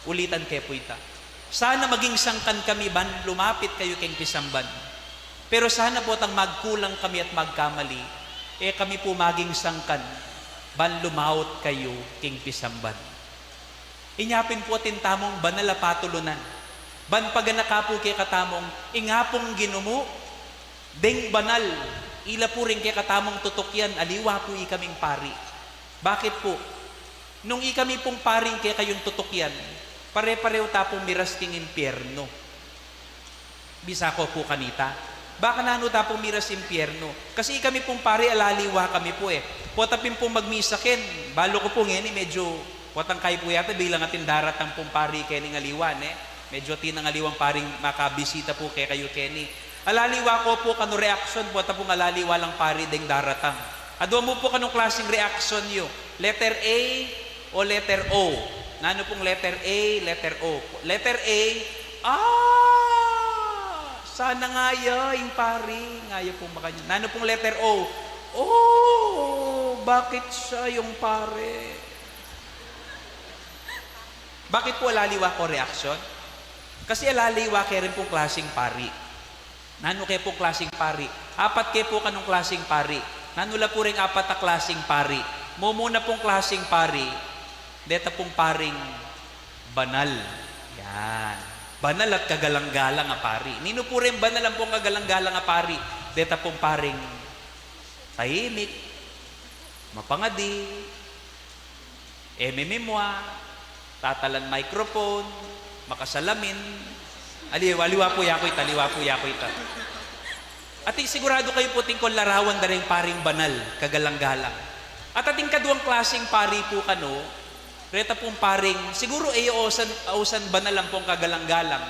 Ulitan ke pu ita. Sana maging sangkan kami ban lumapit kayu king pisamban. Pero sana potang magkulang kami at magkamali, e kami pu maging sangkan ban lumaut kayu king pisamban. Inya pin pu atin tamung banal a patulunan. Ban paganaka pu kekatamung, ing Apung Ginu mu, deng banal, ila pu ring kekatamung tutukyan, aliwa pu ikaming pari. Bakit pu? Nung ikami pung paring kekayung tutukyan, pare-parehu ta pung miras king impyernu. Bisa ko pu kanita, baka nanu ta pung miras impyernu. Kasi ikami pung pari, alaliwa kami pu e. Pota pin pung magmisa ken, balu ku pu ngeni medyu, potang kayu pu yata bilang atin daratang pung pari keni aliwa, ne? Medyu atin nang aliwang paring makabisita pu kekayu keni. Alaliwa ko pu kanu reaksyon, pota pung alaliwa lang pari deng daratang. Adwa mu pu kanung klasing reaksyon yu. Letter A o letter O? Nanu pung letter A, letter O? Letter A, ah, sana ngaya ing pari, ngaya pung makanyan. Nanu pung letter O? Oh, bakit siya yung pari? Bakit pu alaliwa ko reaksyon? Kasi alaliwa ke rin pung klasing pari. Nanu ke pung klasing pari? Apat ke pu kanung klasing pari. Nanu la pu ring apat a klasing pari? Mumuna pung klasing pari, deta pung paring banal. Yan. Banal at kagalang-galang a pari. Ninu pu ring banal ampong kagalang-galang a pari? Deta pung paring tahimik, mapangadi, e mimimwa, tatalan microphone, makasalamin. Aliwa, aliwa pu yaku ita, aliwa pu yaku ita. At siguradu kayu pu atin kung larawan da ring paring banal, kagalang-galang. At ating kaduang klasing pari pu kanu, reta pung paring, siguru e ausan, ausan banal ampong kagalang-galang.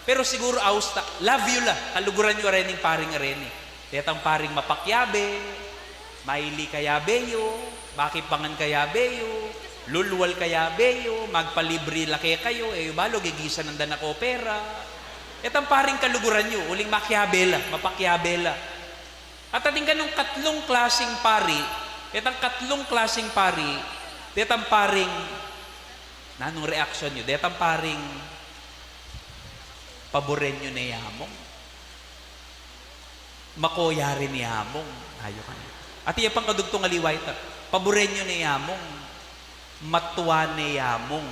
Pero siguru aus ta, love you la, kaluguran yu a rening paring a reni. Detang paring mapakyabe, maili kayabe yu, makipangan kayabe yu, lulwal kayabe yu, magpalibri la kekayu, e yu balu, gigisanan da na ko pera. Detang paring kaluguran yu, uling makyabe la, mapakyabe la. At ating kanung katlung klasing pari, detang katlung klasing pari, detang paring, nanung reaksyon yu? Detang paring paburen yu ne ya mung. Makoya rin ya mung, ayu kanu. At iya pang kadugtung aliwa ita, paburen yu ne ya mung, matua ne ya mung.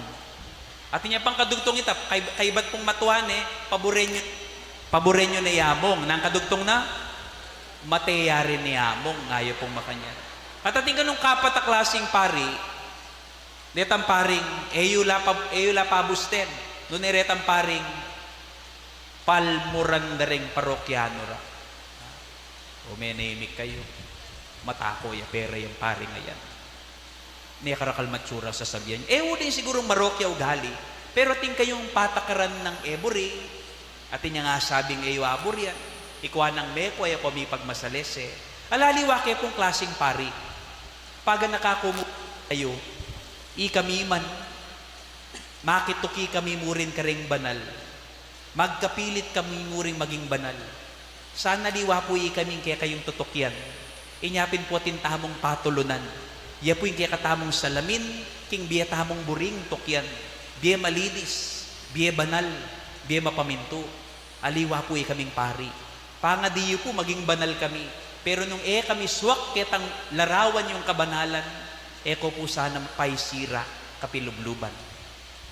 At iya pang kadugtung ita, kay-, kaybat pung matua ne, paburen yu, paburen yu ne ya mung. Nang kadugtung na, mate ya rin ya mung, ayu pung makanyan. At ating kanung kapat a klasing pari, detang paring, e yu la pa-, e yu la pabusten, nune retang paring, palmuran da ring parokyanu ra. O, menahimik kayu. Matako ya pera yang paring a yan. Mekarakal matsura sasabian. E, uli sigurung marokya ugali. Pero atin kayung patakaran nang e buri. Atin yang asabing e yu aburian. Ikua nang meko, e ko mipagmasalese. Alaliwa ke pung klasing pari. Paganaka ku mu kayu, ikami man, makituki kami mu rin karing banal. Magkapilit kami mu ring maging banal. Sana aliwa pu ikaming kekayung tutukyan. Inya pin pu atin tamung patulunan. Ya pu ing kekatamung salamin king bie tamung buring tukyan. Bie malinis, bie banal, bie mapamintu. Aliwa pu ikaming pari. Pangadi yu pu maging banal kami. Pero nung e kami suak ketang larawan yung kabanalan, e ko pu sanang paisira kapilubluban.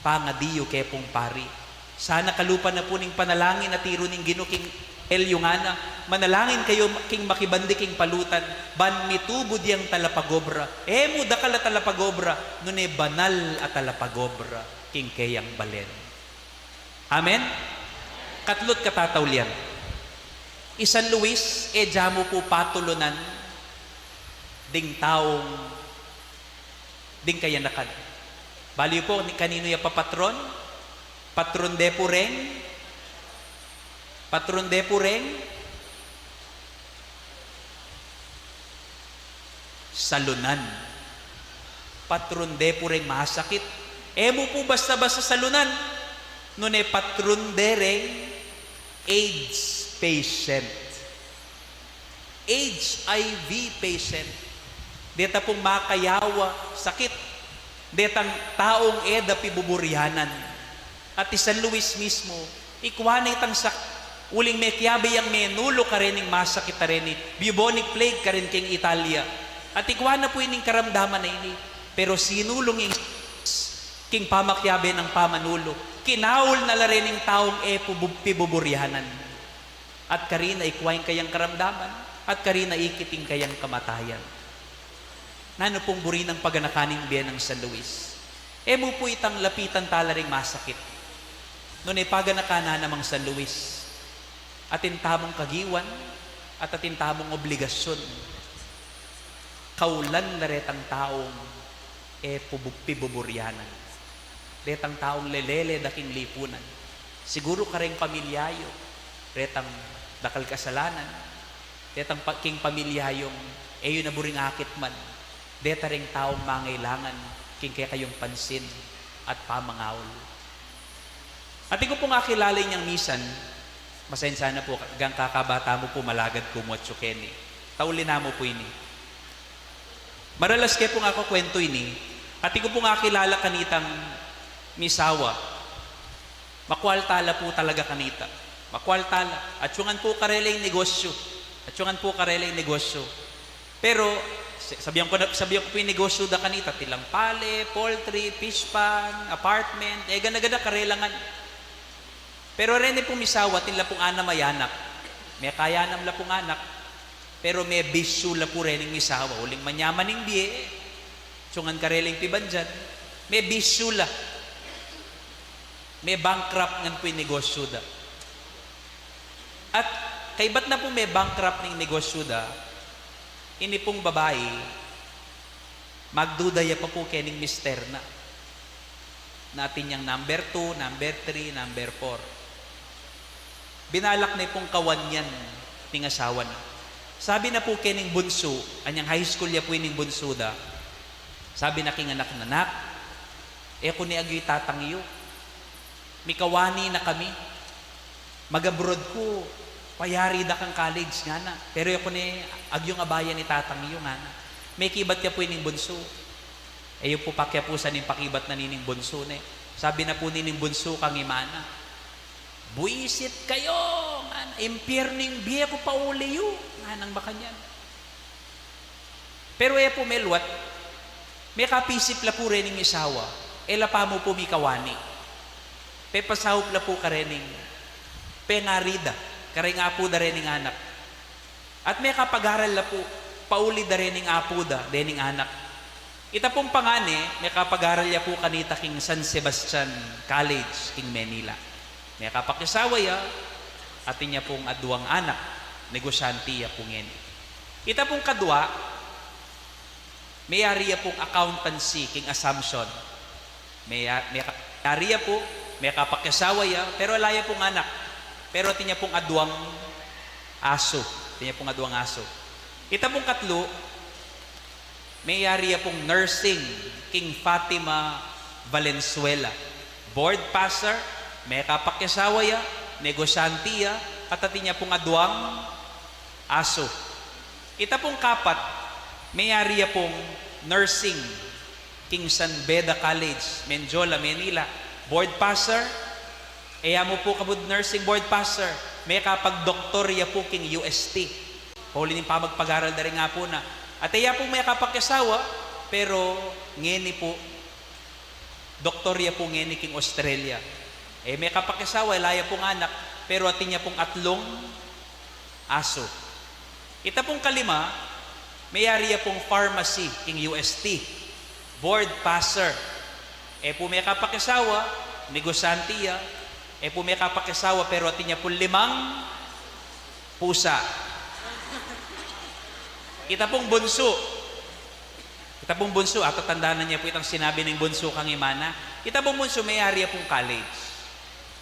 Pangadi yu ke pung pari. Sana kalupa na pu ning panalangin a tiru ning Ginu king Elyo ngana, manalangin kayu king makibandi king palutan, ban mitubud yang talapagobra. E mu dakal a talapagobra, nune banal a talapagobra king keyang balen. Amen? Katlu't katataulian. I San Luis, e ja mu pu patulunan ding taung ding kayanakan. Bali pu, ni-, kaninu ya papatron? Patron de pu reng? Patron de pu reng? Salunan. Patron de pu reng masakit. E mu pu basta-basta salunan. Nune patron de reng AIDS patient. H I V patient, deta pung makayawa sakit, detang taung e da pibuburyanan. At i San Luis mismu, ikwa na itang sak-, uling mekiabe yang menulu karening masakit a reni, bubonic plague karin king Italia. At ikwa na pu ining karamdaman a ini, pero sinulung ing king pamakiabe nang pamanulu, kinaul na la rening taung e pubu-, pibuburyanan. At karina ikwa ing kayang karamdaman, at karina ikit ing kayang kamatayan. Nanu pung buri nang paganakan ning bie nang San Luis? E mu pu itang lapitan tala ring masakit. Nune paganakan na namang San Luis. Atin tamung kagiwan, at atin tamung obligasyun. Kaulan la retang taung e pubu-, pibuburyanan. Detang taung lelele da king lipunan. Siguru kareng pamilya yu, retang dakal kasalanan, detang pa-, king pamilya yung e yu na buring akit man, deta reng taung mangailangan king kekayung pansin at pamangaul. Atin ku pung akilala inyang misan, masensya na pu, gangkakabata mu pu, malagad ku mu atsu keni. Tauli na mu pu ini. Maralas ke pung akakwentu ini, atin ku pung akilala kanitang misawa. Makwal tala pu talaga kanita. Makwal tala. Atyungan pu karela ing negosyu. Atyungan pu karela ing negosyu. Pero, si-, sabian ku na, sabian ku pu ing negosyu da kanita, tilang pale, poultry, fish pond, apartment, e gana-gana karela ngan. Pero reni pung misawa, atin la pung anam a anak. Mekayanam la pung anak. Pero mebisyu la pu rening misawa, uling manyaman ing bie, atyungan karela ing pibandian, mebisyu la. Me-bankrupt ngan pu ing negosyu da. At kaybat na pu me-bankrupt ning negosyu da, ini pung babai, magduda ya pa pu kening mister na. Na atin yang number two, number three, number four. Binalak ne pung kawan yan ning asawa na. Sabi na pu kening bunsu, anyang high school ya pu ining bunsu da. Sabi na king anak na, "Nak, e ku ne agyu i tatang yu. Mikawani na kami. Mag-abroad ku, payari da kang college," ngana. "Pero e ku ne agyung abayan i tatang yu," ngana. Mekibat ya pu ining bunsu. E yu pu pakyapusan ing pakibat na nining bunsu ne. Sabi na pu nining bunsu kang ima na, "Buisit kayu," ngana. "Impyernu ing bie ku pauli yu," nganang makanyan. Pero e pu meluat, mekapisip la pu rening misawa, e la pa mu pu mikawani. Pepasaup la pu karening pengari da, kareng apu da rening anak. At mekapag-aral la pu, pauli da rening apu da, dening anak. Ita pung pangane, mekapag-aral ya pu kanita king San Sebastian College, king Manila. Mekapakisawa ya, atin ya pung aduang anak, negosyante ya pu ngeni. Ita pung kadua, meyari ya pung accountancy king Assumption. Meya-, meka-, meyari ya pu, mekapakisawa ya, pero ala ya pung anak. Pero atin ya pung aduang asu. Atin ya pung aduang asu. Ita pung katlu, meyari ya pung nursing king Fatima Valenzuela. Board passer, mekapakisawa ya, negosyante ya, at atin ya pung aduang asu. Ita pung kapat, meyari ya pung nursing king San Beda College, Mendiola, Manila. Board passer, e ya mu pu kabud nursing board passer, mekapagdoktor ya pu king U S T. Pauli ning pamagpag-aral da ring apu na. At e ya pu mekapakisawa, pero ngeni pu, Doktor ya pu ngeni king Australia. E mekapakisawa, ala ya pung anak, pero atin ya pung atlung asu. Ita pung kalima, meyari ya pung pharmacy king U S T, board passer. E pu mekapakisawa, negosyante ya. E pu mekapakisawa, pero atin ya pung limang pusa. Ita pung bunsu. Ita pung bunsu, atatandanan ye pu itang sinabi ning bunsu kang ima na. Ita pung bunsu, meyari ya pung college.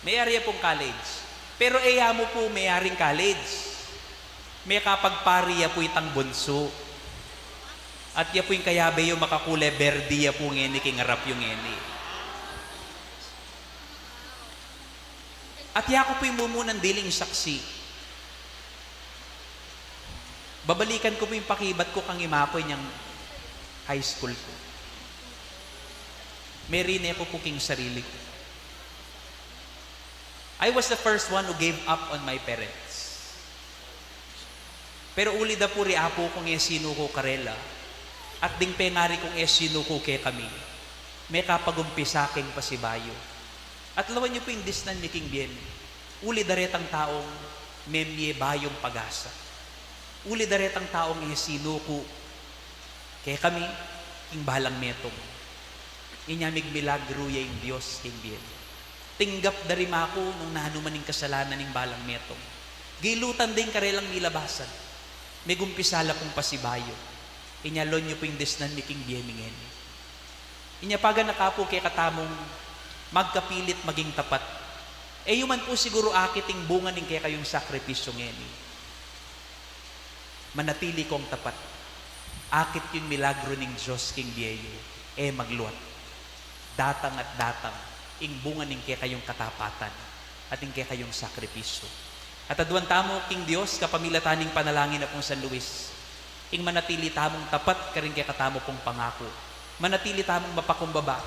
Meyari ya pung college. Pero e ya mu pu meyaring college. Mekapagpari ya pu itang bunsu. At ya pu ing kayabe yu, makakule berdi ya pu ngeni king arap yu ngeni. At ya ku pu ing mumunang diling saksi. Babalikan ku pu ing pakibat ku kang ima ku inyang high school ku. Merine ku pu king sarili ku. I was the first one who gave up on my parents. Pero uli da pu ri apu kung e sinuku karela, at ding pengari kung e sinuku kekami, mekapag-umpisa keng pasibayu. At lawan yu pu ing disnan mi king bie mi. Uli da retang taung memie bayung pag-asa. Uli da retang taung e sinuku kekami king balang metung. Inya migmilagru ya ing Dios king bie mi. Tinggap da ri maku nung nanu man ing kasalanan ning balang metung. Gilutan da ing karelang milabasan. Megumpisa la pung pasibayu. Inya lawan yu pu ing disnan mi king bie mi ngeni. Inya paganaka pu kekatamung magkapilit maging tapat. E yu man pu siguru akit ing bunga ning kekayung sakripisyu ngeni. Manatili kong tapat. Akit yu ing milagru ning Dios king bie yu, e magluat. Datang at datang ing bunga ning kekayung katapatan at ing kekayung sakripisyu. At aduan tamu king Dios kapamilatan ning panalangin na pung San Luis, ing manatili tamung tapat karing kekatamu pung pangaku, manatili tamung mapakumbaba,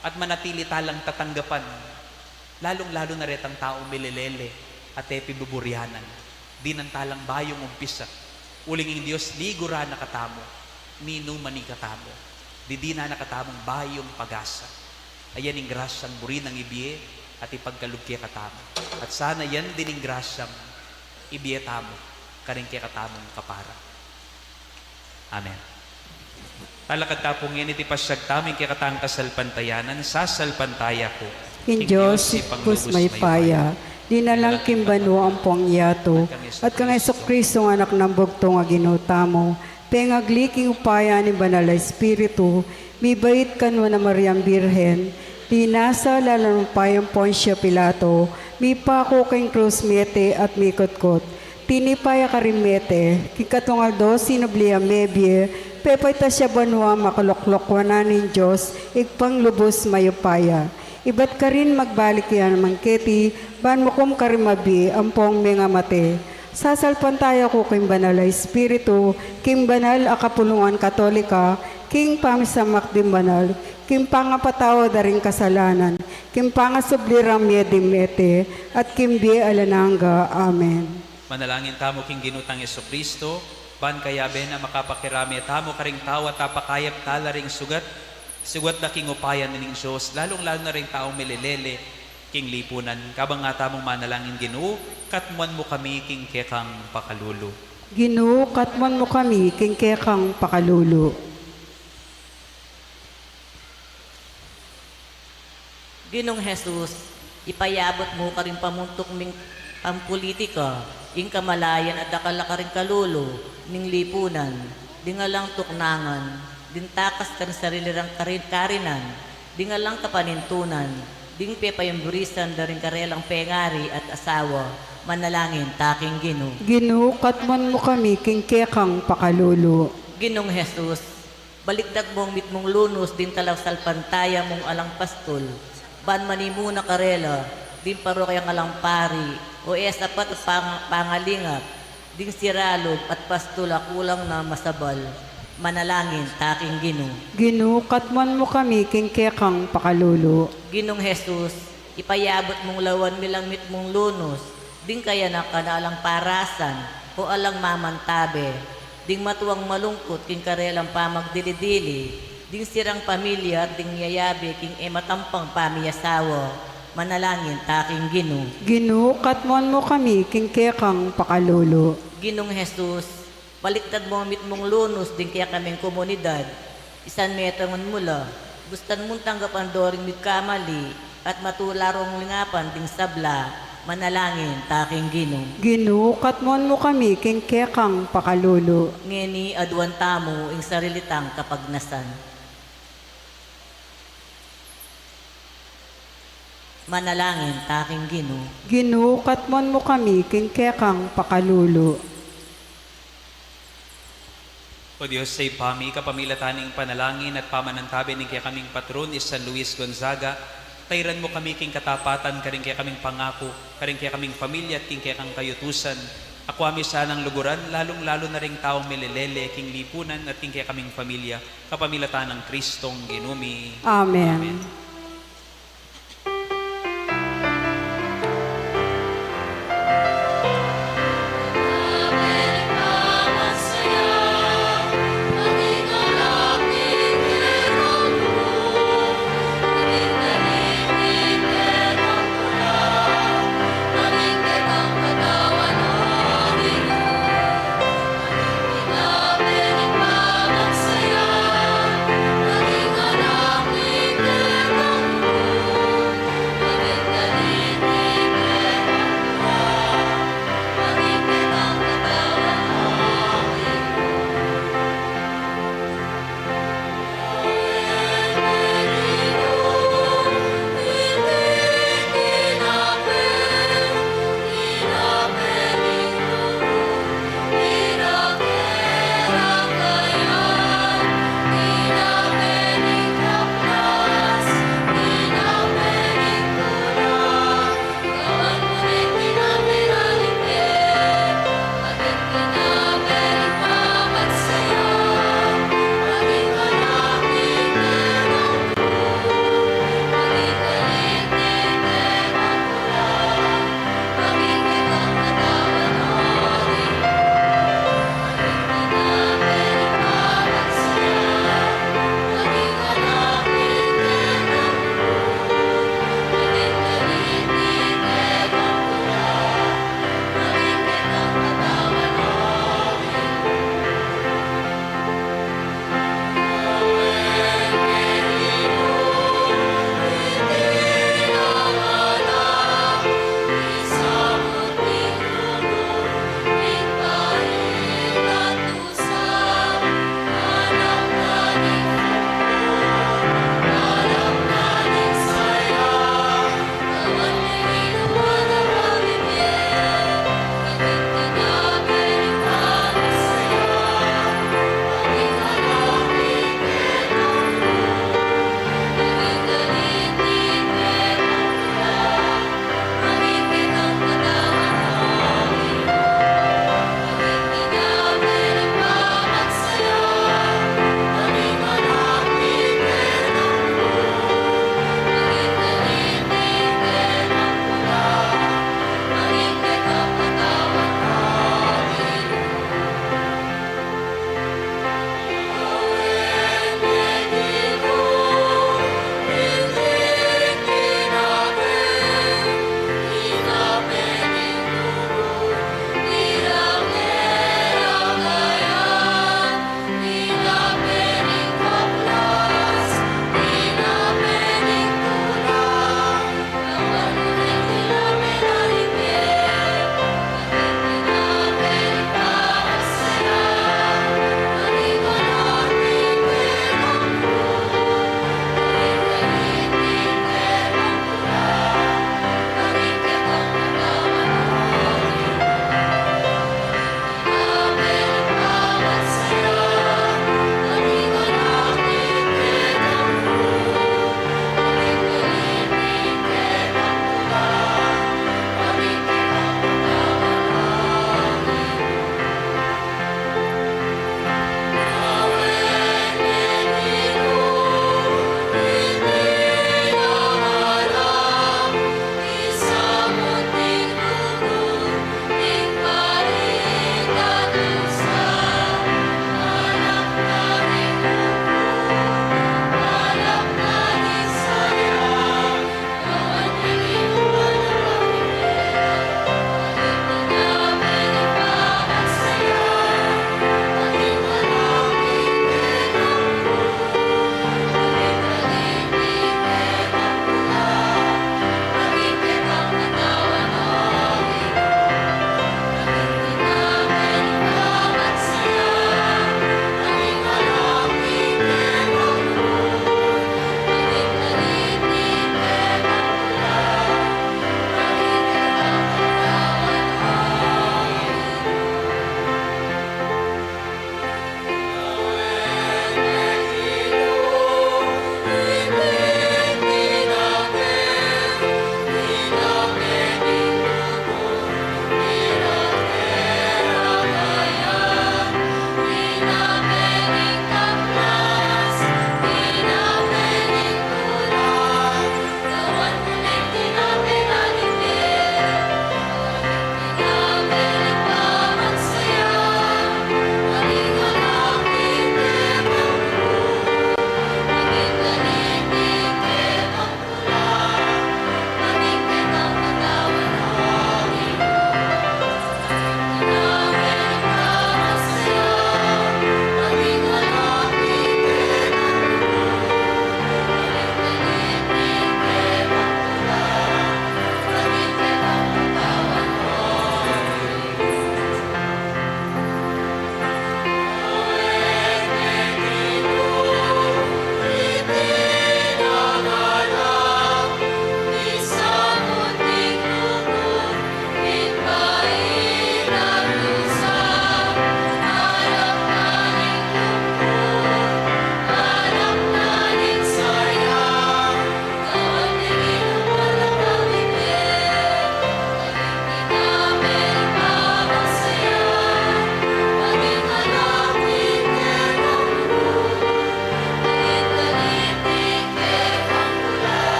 at manatili talang tatanggapan, lalung-lalu na retang taung milelele at e pibuburianan. Dinan talang bayung umpisa, uling ing Dios liguran na katamu, ninuman na katamu, didinan na katamung bayung pag-asa. Ayan ing grasyang buri nang ibie at ipagkalub kekatamu. At sana yan din ing grasyang ibie tamu karing kekatamung kapara. Amen. Talakad ta pu ngeni, iti pasiag tamu ing kekatang kasalpantayanan, sasalpantaya ku king Dios, Ibpus mayupaya, dinalang king banua ampong yatu, at kang Jesucristo, Anak nang bugtung a Ginu tamu, pengagli king upaya ning Banal a Espiritu, mibait kanu a Mariang Birhen, linasa lalam ning upaya nang Poncio Pilato, mipaku king krus, mete at mikutkut. Tinipa ya karing mete, king katlung aldo sinubli yang mebie, pepaitas ya banua, makaluklok wanan ning Dios, Ibpang lubus mayupaya. Ibat karin magbalik ya naman keti, ban mukum karing mabie ampong mengamate. Sasalpantaya ku king Banal a Espiritu, king banal a kapulungan Katolika, king pamisamak ding banal, king pangapatawad da ring kasalanan, king pangasubli rang mie ding mete, at king bie alang angga. Amen. Manalangin tamu king Ginu tang Jesucristo, ban kayabe na makapakirame tamu karing tau at apakayap tala ring sugat, sugat da king upaya na ning Dios, lalung-lalu na ring taung milelele king lipunan. Kabang nga tamung manalangin, Ginu, katmuan mu kami king kekang pakalulu. Ginu, katmuan mu kami king kekang pakalulu. Ginung Jesus, ipayabut mu karing pamuntuk ming pampulitika ing kamalayan a dakal a karing kalulu ning lipunan, ding alang tuknangan, ding takas karing sarili rang kari-, karinan, ding alang kapanintunan, ding pepayumburisan da ring karelang pengari at asawa. Manalangin ta king Ginu. Ginu, katmuan mu kami king kekang pakalulu. Ginung Jesus, balikdat mung mitmung lunus ding talasalpantaya mung alang pastul, ban manimuna karela ding parokyang alang pari, o e sapat a pang-, pangalingap ding siralub at pastul a kulang na masabal. Manalangin ta king Ginu. Ginu, katmuan mu kami king kekang pakalulu. Ginung Jesus, ipayabut mung lawan mi lang mitmung lunus ding kayanakan a alang parasan o alang mamantabe, ding matuang malungkut king karelang pamagdili-dili, Ding sirang pamilya at ding yayabe king e matampang pamiasawa, manalangin ta king Ginu. Ginu, katmuan mu kami king kekang pakalulu. Ginung Jesus, baliktad mu ing mitmung lunus ding kekaming komunidad, isan metangan mu la, bustan mung tanggapan do ring migkamali, at matula rong lingapan ding sabla, manalangin ta king Ginu. Ginu, katmuan mu kami king kekang pakalulu. Ngeni aduan tamu ing sarili tang kapagnasan. Manalangin ta king Ginu. Ginu, katmuan mu kami king kekang pakalulu. O Dios, Ibpa mi, kapamilatan ning panalangin at pamanantabe ning kekaming patron, i San Luis Gonzaga, tairan mu kami king katapatan karing kekaming pangaku, karing kekaming pamilya at king kekang kayutusan. Akua mi sanang luguran, lalung-lalu na ring taung milelele king lipunan at king kekaming pamilya, kapamilatan nang Kristong Ginu mi. Amen. Amen.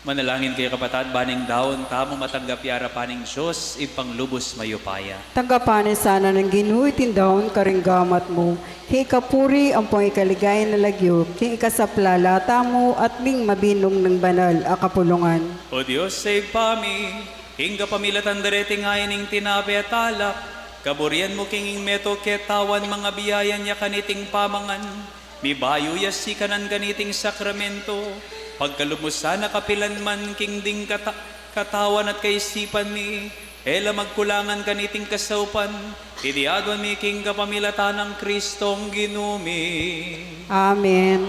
Manalangin kayu, kapatad, ban ing daun tamu matanggap ya arapan ning Dios, Ibpang lubus mayupaya. Tanggapan na sana ning Ginu iting daun karing gamat mu, king ikapuri ampong ikaligaya na lagyu, king ikasaplala tamu at ding mabinung nang banal a kapulungan. O Dios a Ibpa mi, king kapamilatan da reting ain ning tinape at alak, kaburian mu king ing metung ketawan mangabiayan ya kaniting pamangan, mibayu ya sikanan kaniting sakramento, pagkalub mu sana kapilan man king ding kata-, katawan at kaisipan mi, e la magkulangan kaniting kasaupan, iti aduan mi king kapamilatan nang Kristong Ginu mi. Amen.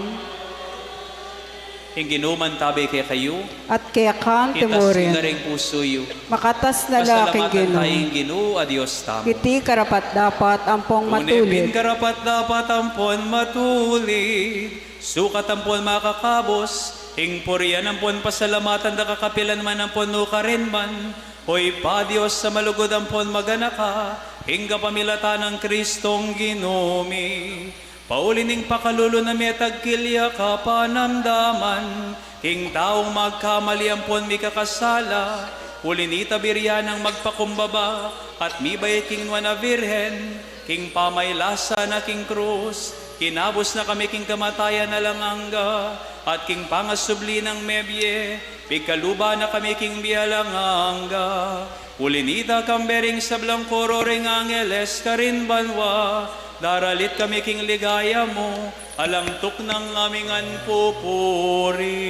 Ing Ginu mantabi kekayu. At keka mu rin. Itas yu la ring pusu yu. Makatas na la king Ginu. Pasalamatan taya ing Ginu a Dios tamu. Iti karapat-dapat ampon matulid. Tune pin karapat-dapat ampon matulid. Sukat ampon makakabus ing purian ampon pasalamatan da ka kapilan man ampon nukarin man, O Ibpa, Dios a malugud ampon maganaka, king kapamilatan nang Kristong Ginu mi. Pauli ning pakalulu na mi at agkil ya kapanamdaman king taung magkamali ampon mikakasala, uli nita biri ya nang magpakumbaba at mibait king Nuan a Virgen, king pamailasa na king krus, kinabus na kami king kamatayan alang angga, at king pangasubli nang mebie, pigkaluban na kami king bie alang angga. Uli nita, kambe ring sablang koro ring angeles karin banua, daralit kami king ligaya mu, alang tuknang ami ngan pupuri.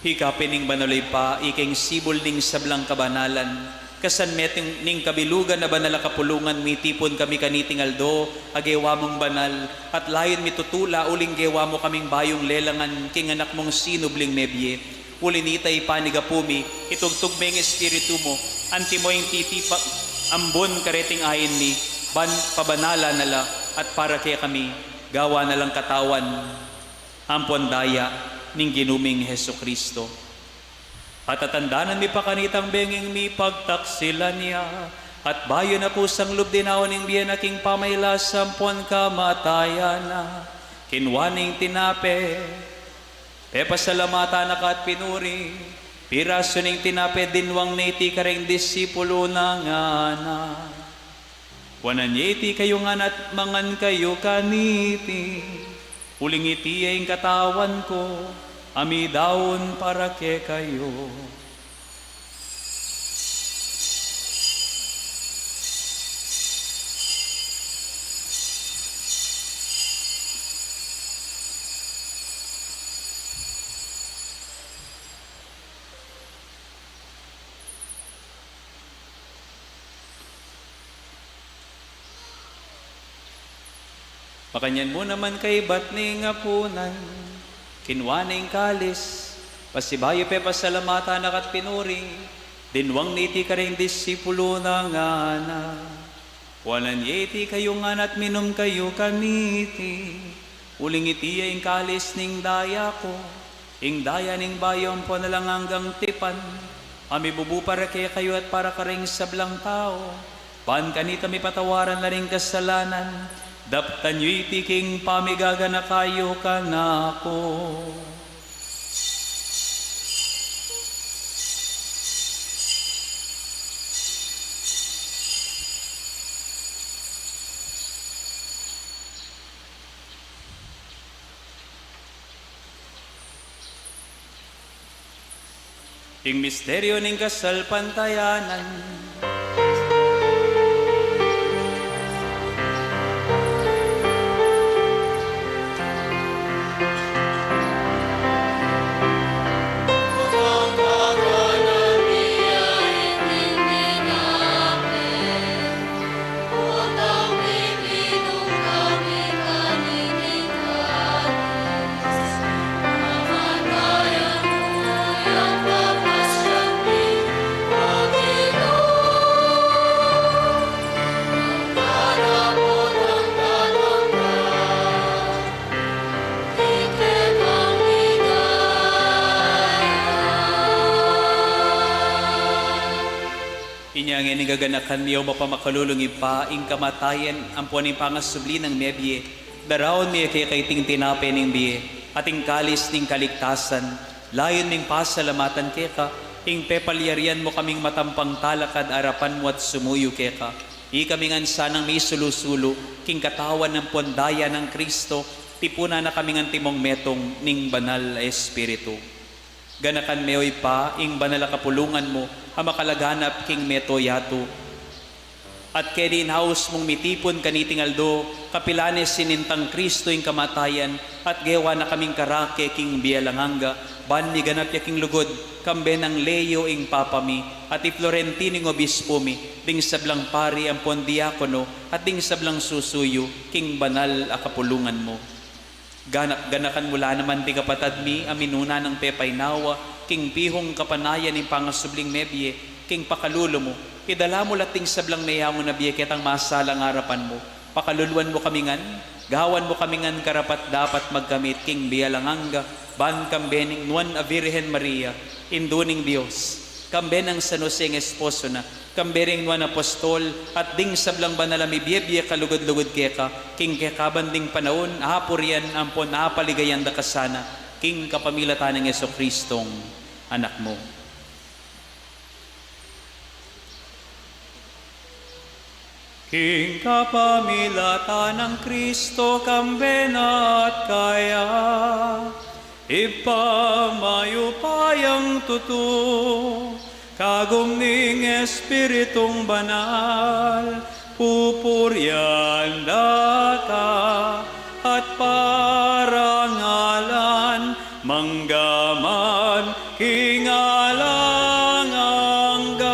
Ika pin ing banal a Ibpa, ika ing sibul ning sablang kabanalan, kasanmetung ning kabilugan a banal a kapulungan, mitipun kami kaniting aldo a gewa mung banal, at layun mi tutula uling gewa mu kaming bayung lelangan king anak mung sinubling mebie. Uli nita, ipanigapu mi, itugtug me ing Espiritu mu, antimo ing titipa ambun kareting ain mi, ban pabanalan na la, at para kekami gawan na lang katawan ampon daya ning Ginu ming Jesucristo. At tatandanan mi pa kanitang benging mipagtaksilan ya, at bayu na pu sang lub dinaun ing bie na king pamailasa ampon kamatayan na, kinua ne ing tinape, pepasalamatan na ka at pinuri, pirasu ne ing tinape, dinwang ne iti karing disipulu na, ngana: Kuanan ye iti kayu ngan at mangan kayu kaniti, uling iti ya ing katawan ku a midaun para kekayu. Makanyan mu naman kaibat ning apunan, kinua ne ing kalis, pasibayu pepasalamatan na ka at pinuri, dinwang ne iti karing disipulu na, ngana: Kuanan ye iti kayu ngan at minum kayu kaniti, uling iti ya ing kalis ning daya ku, ing daya ning bayu ampon alang anggang tipan, a mibubu para kekayu at para karing sablang tau, Ban kanita mipatawaran la ring kasalanan, daptan yu iti king pamigaganaka yu kanaku. Ing misteryu ning kasalpantayanan. Inya ngeni gaganakan mi, O mapamakalulung Ibpa, ing kamatayan ampon ing pangasubli nang mebie, daraun mi keka iting tinape ning bie at ing kalis ning kaligtasan, layun ming pasalamatan keka ing pepalyarian mu kaming matampang talakad arapan mu at sumuyu keka. Ikami ngan sanang misulu-sulu king katawan ampon daya nang Kristo, tipunan na kaming antimong metung ning Banal a Espiritu. Ganakan me, O Ibpa, ing banal a kapulungan mu a makalaganap king mabilug a yatu. At keni inaus mung mitipun kaniting aldo, kapilan ne sinintang Kristo ing kamatayan, at gewa na kaming karake king bie alang angga, ban miganap ya king lugud, kambe nang Leo ing Papa mi, at i Florentino ing Obispo mi, ding sablang pari ampon diakono, at ding sablang susuyu king banal a kapulungan mu. Ganak-, ganakan mu la naman ding kapatad mi a minuna nang pepainawa king pihung kapanayan ning pangasubling mebie king pakalulu mu. Idala mu la ding sablang meyangu na bie ketang masalang arapan mu. Pakaluluan mu kami ngan, gawan mu kami ngan karapat-dapat magkamit king bie alang angga, ban kambe ning Nuan a Virgen Maria, Indu ning Dios, kambe nang San Jose ing esposo na, kambe ring nuan a apostol, at ding sablang banal a mibie-bie kalugud-lugud keka, king kekaban ding panaun, apurian ampon apaligayan da ka sana, king kapamilatan nang Jesucristong Anak mu. King kapamilatan nang Kristo, kambe na at kaya, Ibpang mayupayang tutu, kagum ning Espiritung Banal, pupurian da ka at parangalan, mangga man king alang angga.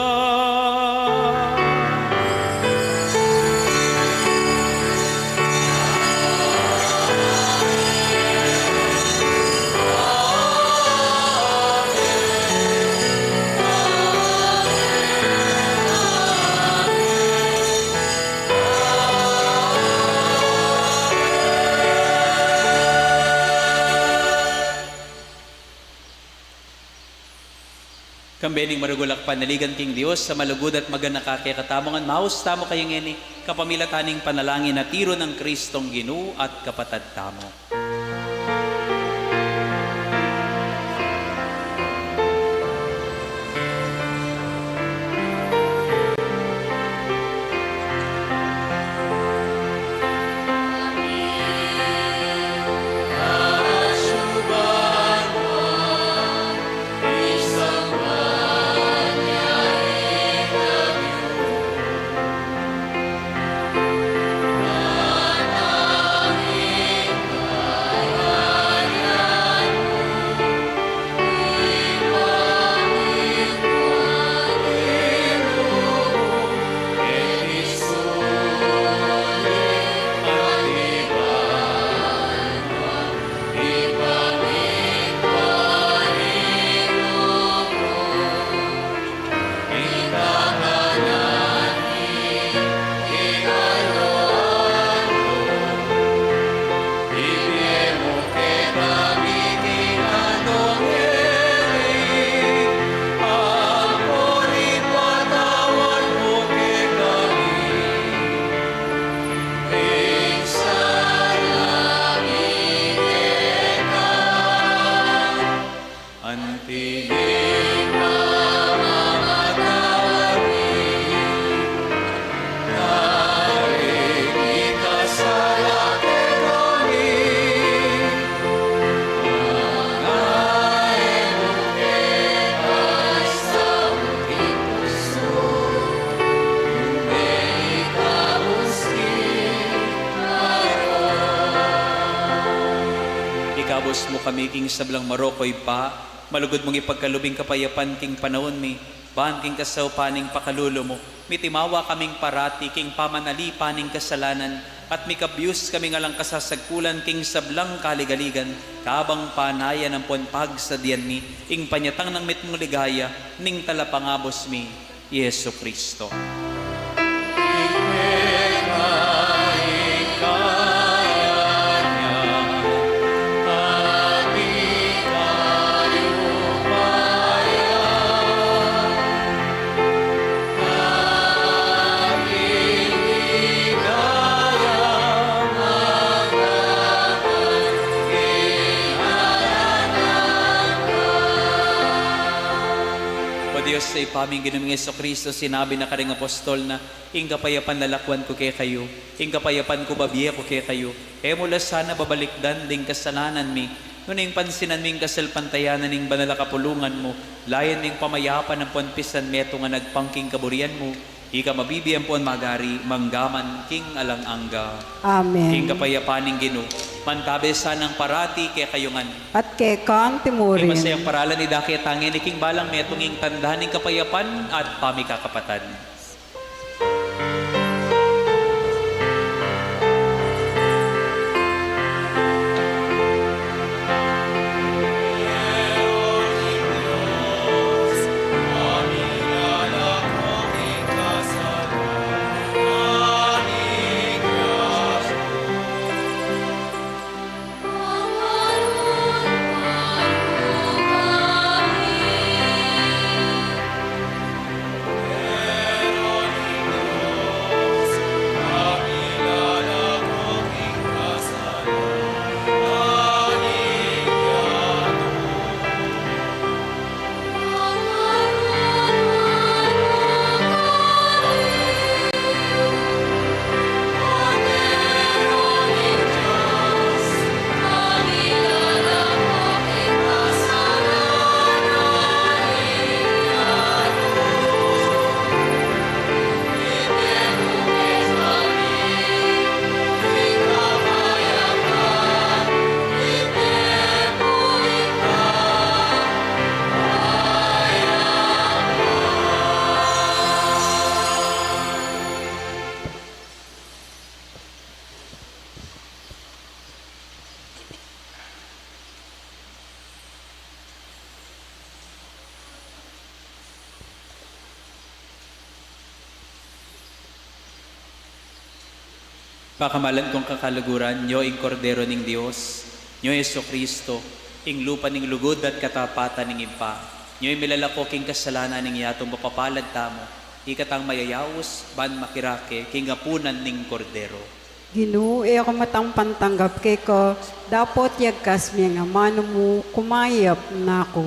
Kambe ning maragul a kapanaligan king Dios a malugud at maganaka kekatamu, ngan maus tamu kaya ngeni kapamilatan ning panalangin a tiru nang Kristong Ginu at Kapatad tamu. Ikabus mu kami king sablang marok, O Ibpa, malugud mung ipagkalub ing kapayapan king panaun mi, ban king kasaupan ning pakalulu mu, mitimawa kaming parati king pamanalipan ning kasalanan, at mikabus kaming alang kasasagkulan king sablang kaligaligan, kabang panayan ampon pagsadyan mi ing panyatang nang mitmung ligaya ning Talapangabus mi, i Jesucristo. O Dios, Ibpa ming Ginu ming Jesucristo, sinabi na karing apostol na, "Ing kapayapan lalakwan ku kekayu, ing kapayapan ku babie ku kekayu." E mu la sana babalikdan ding kasalanan mi, nune ing pansinan mi ing kasalpantayanan ning banal a kapulungan mu, layan ming pamayapan ampon pisan metung a nagpang king kaburian mu, ika mabibie ampon magari manggaman king alang angga. Amen. Ing kapayapan ning Ginu mantabe sanang parati kekayu ngan. At keka anti mu rin. Ing masayang paralan idake tangeni king balang metung, ing tanda ning kapayapan at pamikakapatad. Pakamalan kung kakaluguran, nyo ing Kordero ning Dios, nyo i Jesucristo, ing lupa ning lugud at katapatan ning Ibpa, nyo ing milalako king kasalanan ning yatu. Mapapalad tamu, ikatang mayayaus ban makirake king apunan ning Kordero. Ginu, e ku matang pantanggap keka, dapot yagkas me ing amanu mu, kumayap na ku.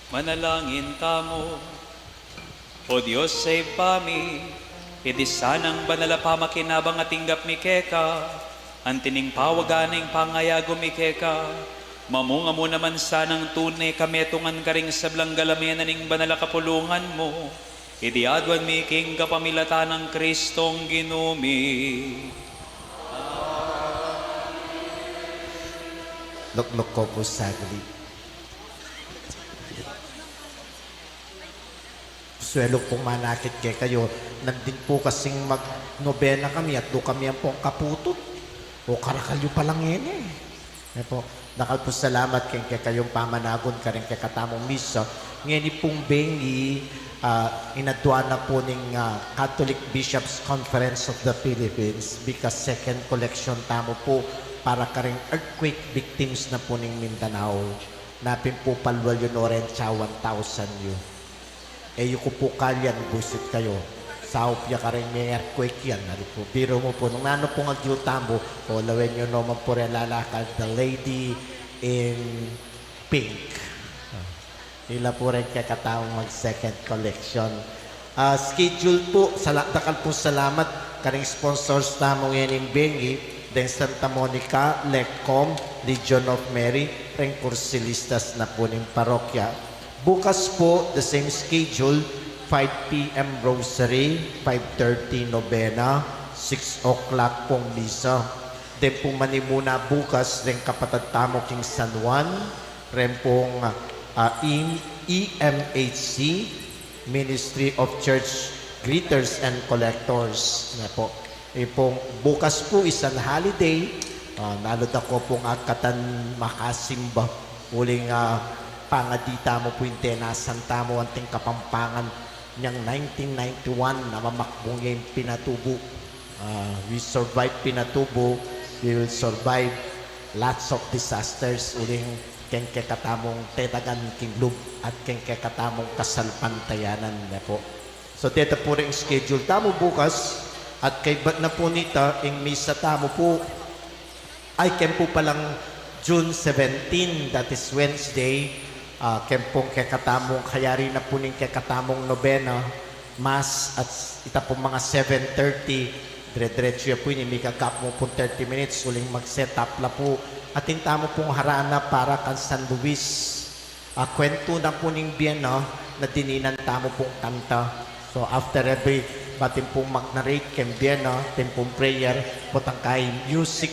Manalangin tamu. O Dios a Ibpa mi, iti sanang banal a pamakinabang a tinggap mi keka, anti ning pawaga ning pangayagu mi keka, mamunga mu naman sanang tune kametungan karing sablang galamenan ning banal a kapulungan mu, iti aduan mi king kapamilatan nang Kristong Ginu mi. Lukluk ko pu saglit. Suelu pung manakit kekayu, nandin pu kasing magnobena kami at deng kami ampong kaputut. O karakal yu pala ngeni. E pu, dakal pung salamat keng kekayung pamanagun karing kekatamung misa. Ngeni pung bengi, ah, inaduan na pu ning, ah, Catholic Bishops' Conference of the Philippines, bika second collection tamu pu para karing earthquake victims na pu ning Mindanao. Napin pu palual yu no reng one thousand yu. E yu ku pu kalyan, buisit kayu. Saup ya karing me-earthquake yan, ari pu. Biru mu pu, nung nanu pung agyu tamu, o lawen yu naman pu reng lalakad, the lady in pink. Ila pu reng kekatamung mag-second collection. Ah, schedule pu, sala-, dakal pung salamat karing sponsors tamu ngening bengi, deng Santa Monica, Lecom, Legion of Mary, reng kursilistas na pu ning parokya. Bukas pu, the same schedule, five P M rosary, five thirty novena, six o'clock pung misa. Deng pung manimuna bukas, reng kapatad tamu king San Juan, reng pung, ah, E M H C, Ministry of Church Greeters and Collectors. Yan pu. Ipung bukas pu, isang holiday, ah, nalud aku pung agkatan makasimba. Uling, ah, pangadi tamu pu ing tenasan tamu anting Kapampangan neng nineteen ninety-one, a mamakbung ya ing Pinatubo. Ah, we survive Pinatubo, we will survive lots of disasters, uling keng kekatamung tetagan king lub at keng kekatamung kasalpantayanan, ne pu. So, deta pu ring schedule tamu bukas, at kaybat na pu nita, ing misa tamu pu, ay, keng pu palang June seventeen, that is Wednesday, ah, keng pung kekatamung, kayari na pu ning kekatamung nobena, Mass, at ita pung mga seven thirty, dire-diretsu ya pu ini, mika-gap mu pung thirty minutes, uling mag-set up la pu. Atin tamu pung harana para kang San Luis. Ah, kwentu na pu ning bie na, na dininan tamu pung kanta. So, after every, bating pung mag-narrate keng bie na, atin pung prayer, potang kayang music,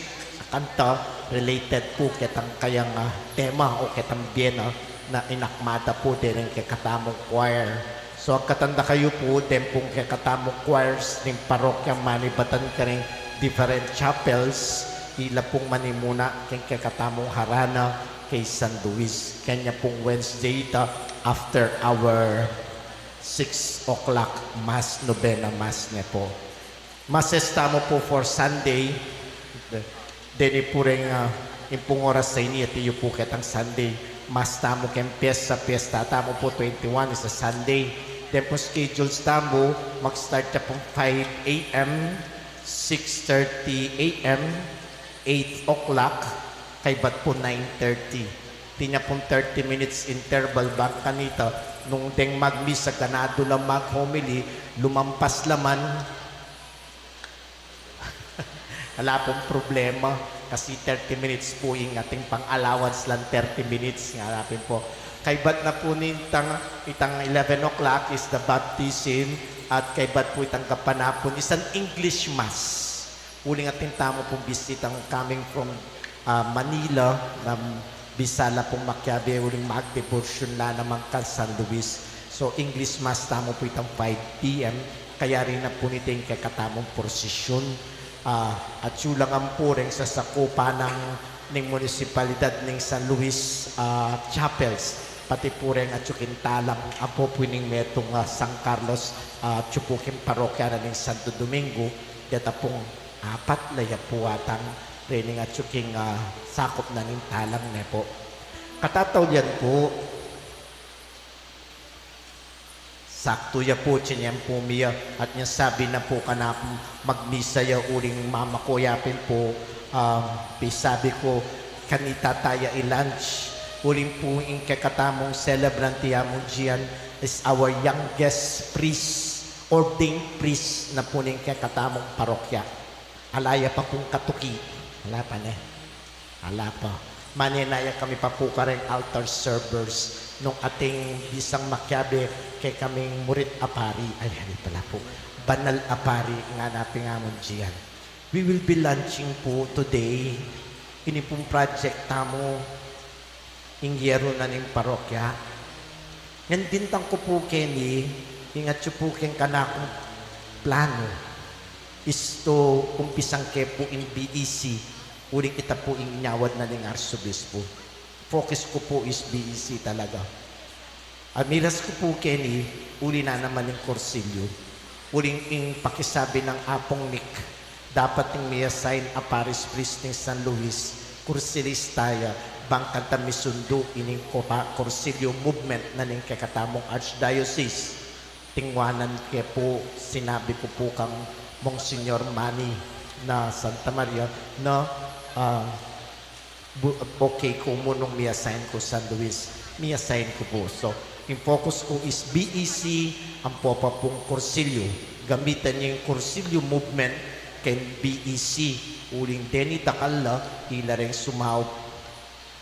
kanta, related pu ketang kayang, ah, tema o ketang bie na, na inakmada pu deng kekatamung choir. So, agkatan da kayu pu, deng pung kekatamung choirs ning parokya manibatan karing different chapels, ila pung manimuna keng kekatamung harana kay San Luis. Kenya pung Wednesday ita, after our six o'clock Mass, Novena Mass, ne pu. Masses tamu pu for Sunday. Deni pu reng, ah, ing pung oras a ini, ati yu pu ketang Sunday. Mass tamu keng piesta, piesta tamu pu twenty-one is a Sunday. Deng pung schedules tamu, mag-start ya pung five A M, six thirty A M, eight o'clock, kaybat pu nine thirty. Atin ya pung thirty minutes interval, bang kanita, nung deng magmisa ganadu lang mag-homily, lumampas la man, ala pung problema, kasi thirty minutes pu ing atin pang allowance lang, thirty minutes nga, ala pin pu. Kaybat na pu nitang, itang eleven o'clock is the baptism, at kaybat pu itang gapanapun, isang English Mass. Uling atin tamu pung bisitang coming from, ah, Manila, na bisa la pung makiabe uling magdebosyun la naman kang San Luis. So, English Mass tamu pu itang five P M, kayari na pu nita ing kekatamung prosesyun. Ah, atyu la ngan pu reng sasakupan nang ning munisipalidad ning San Luis, ah, chapels, pati pu reng atyu king Talang, ampo pu ining metung, ah, San Carlos, ah, atyu pu king parokya na ning Santo Domingo, deta pung apat la ya pu atang rening atyu king, ah, sakup na ning Talang, ne pu. Katataulian pu, saktu ya pu, tinyempu mi ya, at nyang sabi na pu kanaku magmisa ya uling mamakuya pin pu, ah, pisabi ku, kanita taya i-lunch, Uling pu ing kekatamung celebrant ya mu ngan is our youngest priest, ordained priest na pu ning kekatamung parokya. Ala ya pa pung katuki. Ala pa ne. Ala pa. Manenaya kami pa pu kareng altar servers nung atin bisang makiabe kekaming murit a pari. Ay, ali pala pu. Banal a pari, ngana pin ngan mu ngan. We will be launching pu today ini pung project tamu ing yeru na ning parokya. Ngan bintang ku pu keni, ing atyu pu keng kanakung planu, istu umpisan ke pu ing B E C, uling ita pu ing inyawad na ning arsobispu. Focus ku pu is B E C talaga. Amiras ku pu keni, uli na naman ing kursilyu. Uling ing pakisabi nang Apung Nick, dapat ing mi-assign a parish priest ning San Luis, kursilista ya, bang kanita misundu ining kopa-, kursilyu movement na ning kekatamung archdiocese. Tingwanan ke pu, sinabi ku pu kang Monsignor Manny na Santa Maria na, ah, bu-, okay ku mu nung mi-assign ku San Luis, mi-assign ku pu. So, ing focus ku is B E C, ampo pa pung kursilyu. Gamitan ye ing kursilyu movement keng B E C, uling deni dakal la, ila reng sumaup,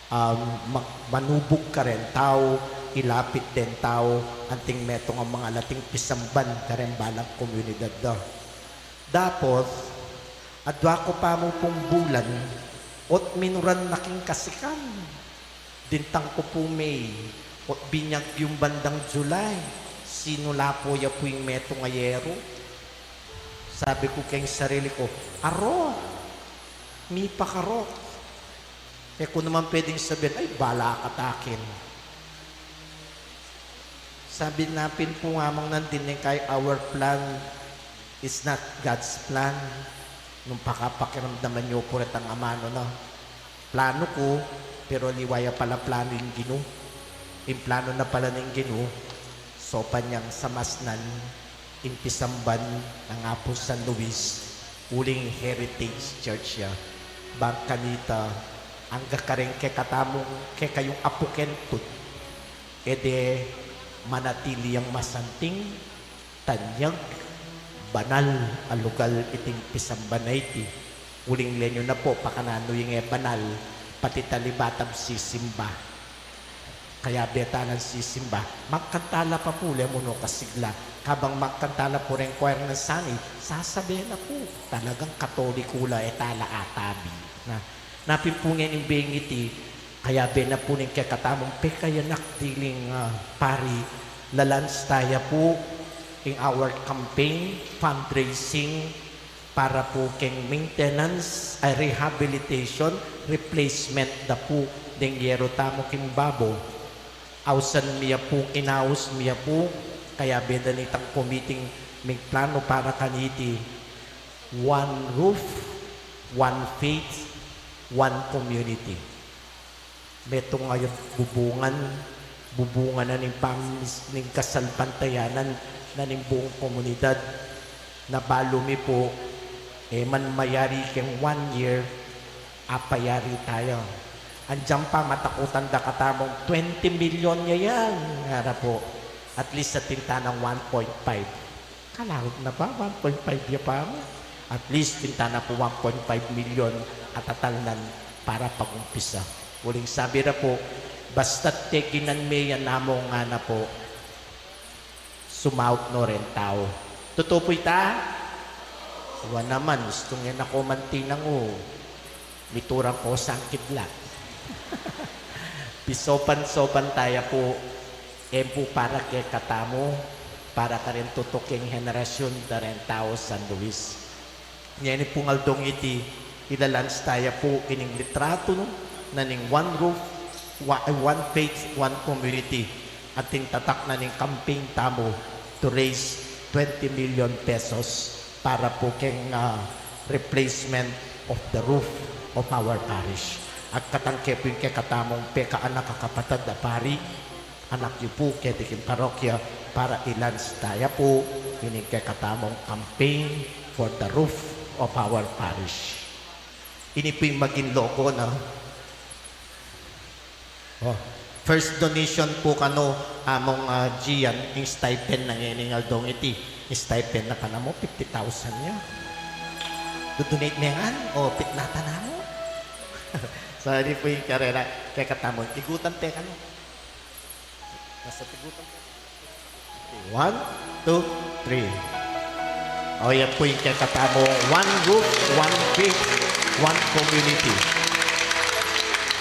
um, mag-, manubug kareng tau, ilapit deng tau, anting metung a mangalating pisamban kareng balang komunidad da. Dapot, adwa ku pa mu pung bulan, ot minuran na king kasikan. Bintang ku pu May, ot binyag yung bandang July, sinula pu ya pu ing metung a yeru. Sabi ku keng sarili ku, "Aro, mipakarok." E ku naman pwedeng sabihan, "Ay, bala ka takin." Sabi na pin pu ngan mu ngan, "Deng kaya our plan is not God's plan." Nung pakapakiramdaman yu pu retang amanu na, planu ku, pero aliwa ya pala planu ning Ginu. Ing planu na pala ning Ginu, saupan yang samasnan ing pisamban nang Apung San Luis, uling heritage church ya. Bang kanita, angga kareng kekatamung, kekayung apu keng tud, e de manatili yang masanting, tanyag, banal a lugal iting pisamban a iti. Uling lenyu na pu, pakananu ing e banal, pati tali bata sisimba. Kayabe talang sisimba, magkanta la pa pu, le mu no kasigla. Kabang magkanta la pu reng choir nang Sani, sasabe na pu, talagang Katoliko la, e tala atabi. Na, napin pu ngening beng iti, kayabe na pu ning kekatamung pekayanak diling, ah, pari, lalans taya pu ing our campaign, fundraising, para pu keng maintenance, ay, rehabilitation, replacement da pu deng yeru tamu king babo. Ausan mi ya pu, inaus mi ya pu, kayabe da nitang komiting migplanu para kaniti, one roof, one faith, one community. Metung a bubungan, bubungan na ning pam-, ning kasalpantayanan na ning buung komunidad. Na balu mi pu, e man mayari keng one year, apayari taya. Andiyan pa, matakutan da katamung twenty million ya yan, ngara pu. At least atin tanang one point five. Kalaut na pa, one point five ya pa mu. At least, tinta na pu one point five million a tatalnan para pagumpisa. Uling sabi ra pu, basta't teginan me ya namu, ngana pu, sumaup no reng tau. Tutu pu ita? Wa naman, istung e na ku man tinangu. Miturang ku sangkit la. Pisaupan-saupan taya pu, e pu para kekatamu, para kareng tutuking henerasyun da reng tau San Luis. Ngeni pung aldong iti, ilalans taya pu ining litratu na ning one roof, wa-, one faith, one community. Atin tatak na ning campaign tamu to raise twenty million pesos para pu keng, ah, replacement of the roof of our parish. At katangke pu ing kekatamung pekaanak a kapatad a pari, anak yu pu keti king parokya para ilans taya pu ining kekatamung campaign for the roof of our parish. Ini pu ing maging logo na. Oh, first donation pu kanu, Among, ah, Gian, ing stipend na ngening aldong iti. Ing stipend na kanamu, fifty thousand ya. Dodonate me ngan, o pitnatan na mu. So, ini pu ing karela, kekatamu, tigutan te kanu. Nasa tigutan te. One, two, three. O, yan pu ing kekatamung One Roof, One Faith, One Community.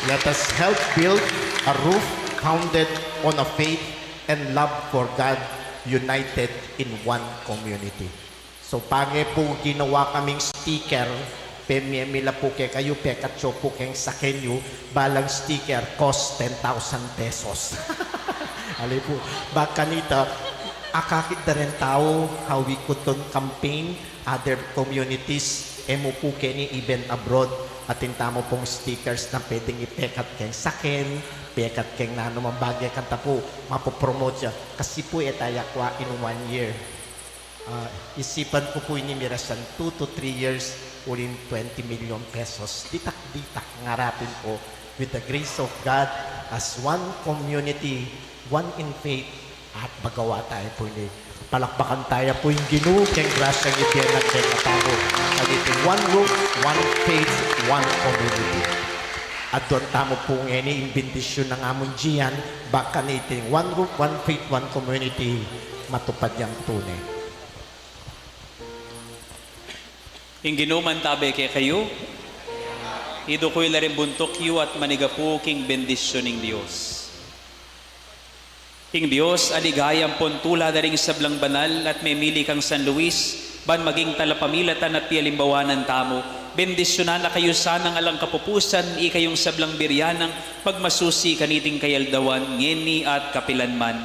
Let us help build a roof founded on a faith and love for God, united in one community. So, pange pu ginawa kaming sticker, pemie mi la pu kekayu, pekatsu pu keng saken yu, balang sticker cost ten thousand pesos. Ali pu, ba kanita, akakit da ring tau, how we could con-, campaign, other communities, e mu pu keni even abroad, atin tamu pung stickers na pwedeng ipekat keng saken, pekat keng nanu mang bage, kanta pu, mapopromote ya. Kasi pu, e ta ya kwa in one year. Ah, isipan ku pu ini mirasan two to three years, uling twenty million pesos. Ditak-ditak ngarapin ku, with the grace of God, as one community, one in faith, at magawa taya pu ini. Palakpakan taya pu ing Ginu, keng grasyang ibie na kekatamu. Kaniting one roof, one faith, one community. Aduan tamu pu ngeni ing bendisyun nang Among Gian, ba kaniting one roof, one faith, one community, matupad yang tune. Ing Ginu mantabe kekayu, idukul la ring buntuk yu at manigapu king bendisyun ning Dios. Ing Dios a ligaya ampon tula da ring sablang banal at memili kang San Luis, ban maging talapamilatan at pialimbawanan tamu, bendisyunan na kayu sanang alang kapupusan, ikayung sablang biri nang magmasusi kaniting kayaldawan, ngeni at kapilanman.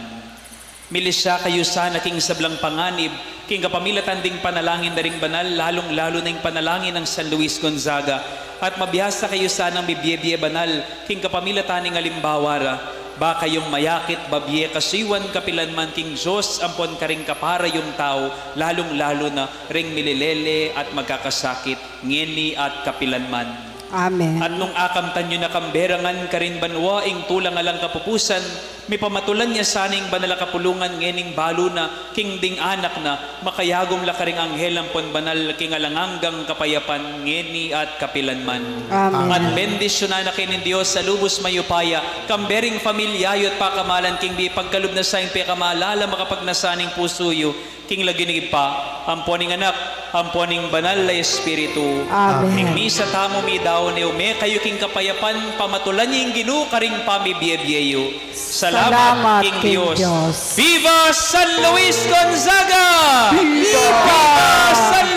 Milisya kayu sana king sablang panganib, king kapamilatan ding panalangin da ring banal, lalung-lalu na ing panalangin nang San Luis Gonzaga, at mabiasa kayu sanang mibie-bie banal, king kapamilatan ning alimbawa ra, ba kayung mayakit, babie, kasuyuan, kapilanman king Dios, ampon karing kapara yung tau, lalung-lalu na ring mililele at magkakasakit, ngeni at kapilanman. Amen. At nung akamtan yu na kambe ra ngan karin banua ing tulang alang kapupusan, mipamatulan ya sana ing banal a kapulungan ngening balu na, king ding anak na, makayagum la karing anghel ampon banal king alang anggang kapayapan, ngeni at kapilanman. Amen. At bendisyunan na kayu ning Dios a lubus mayupaya, kambe ring pamilya yu at pakamalan king bie, pagkalub na sa ing pekamalala makapagnasa ning pusu yu, king lagyu ning Ibpa, ampon ning Anak, ampon ning Banal a Espiritu. Amen. Ing misa tamu midaun ne, ume kayu king kapayapan, pamatulan yu ing Ginu karing pamibie-bie yu. Salamat king Dios. Viva San Luis Gonzaga! Viva! Viva San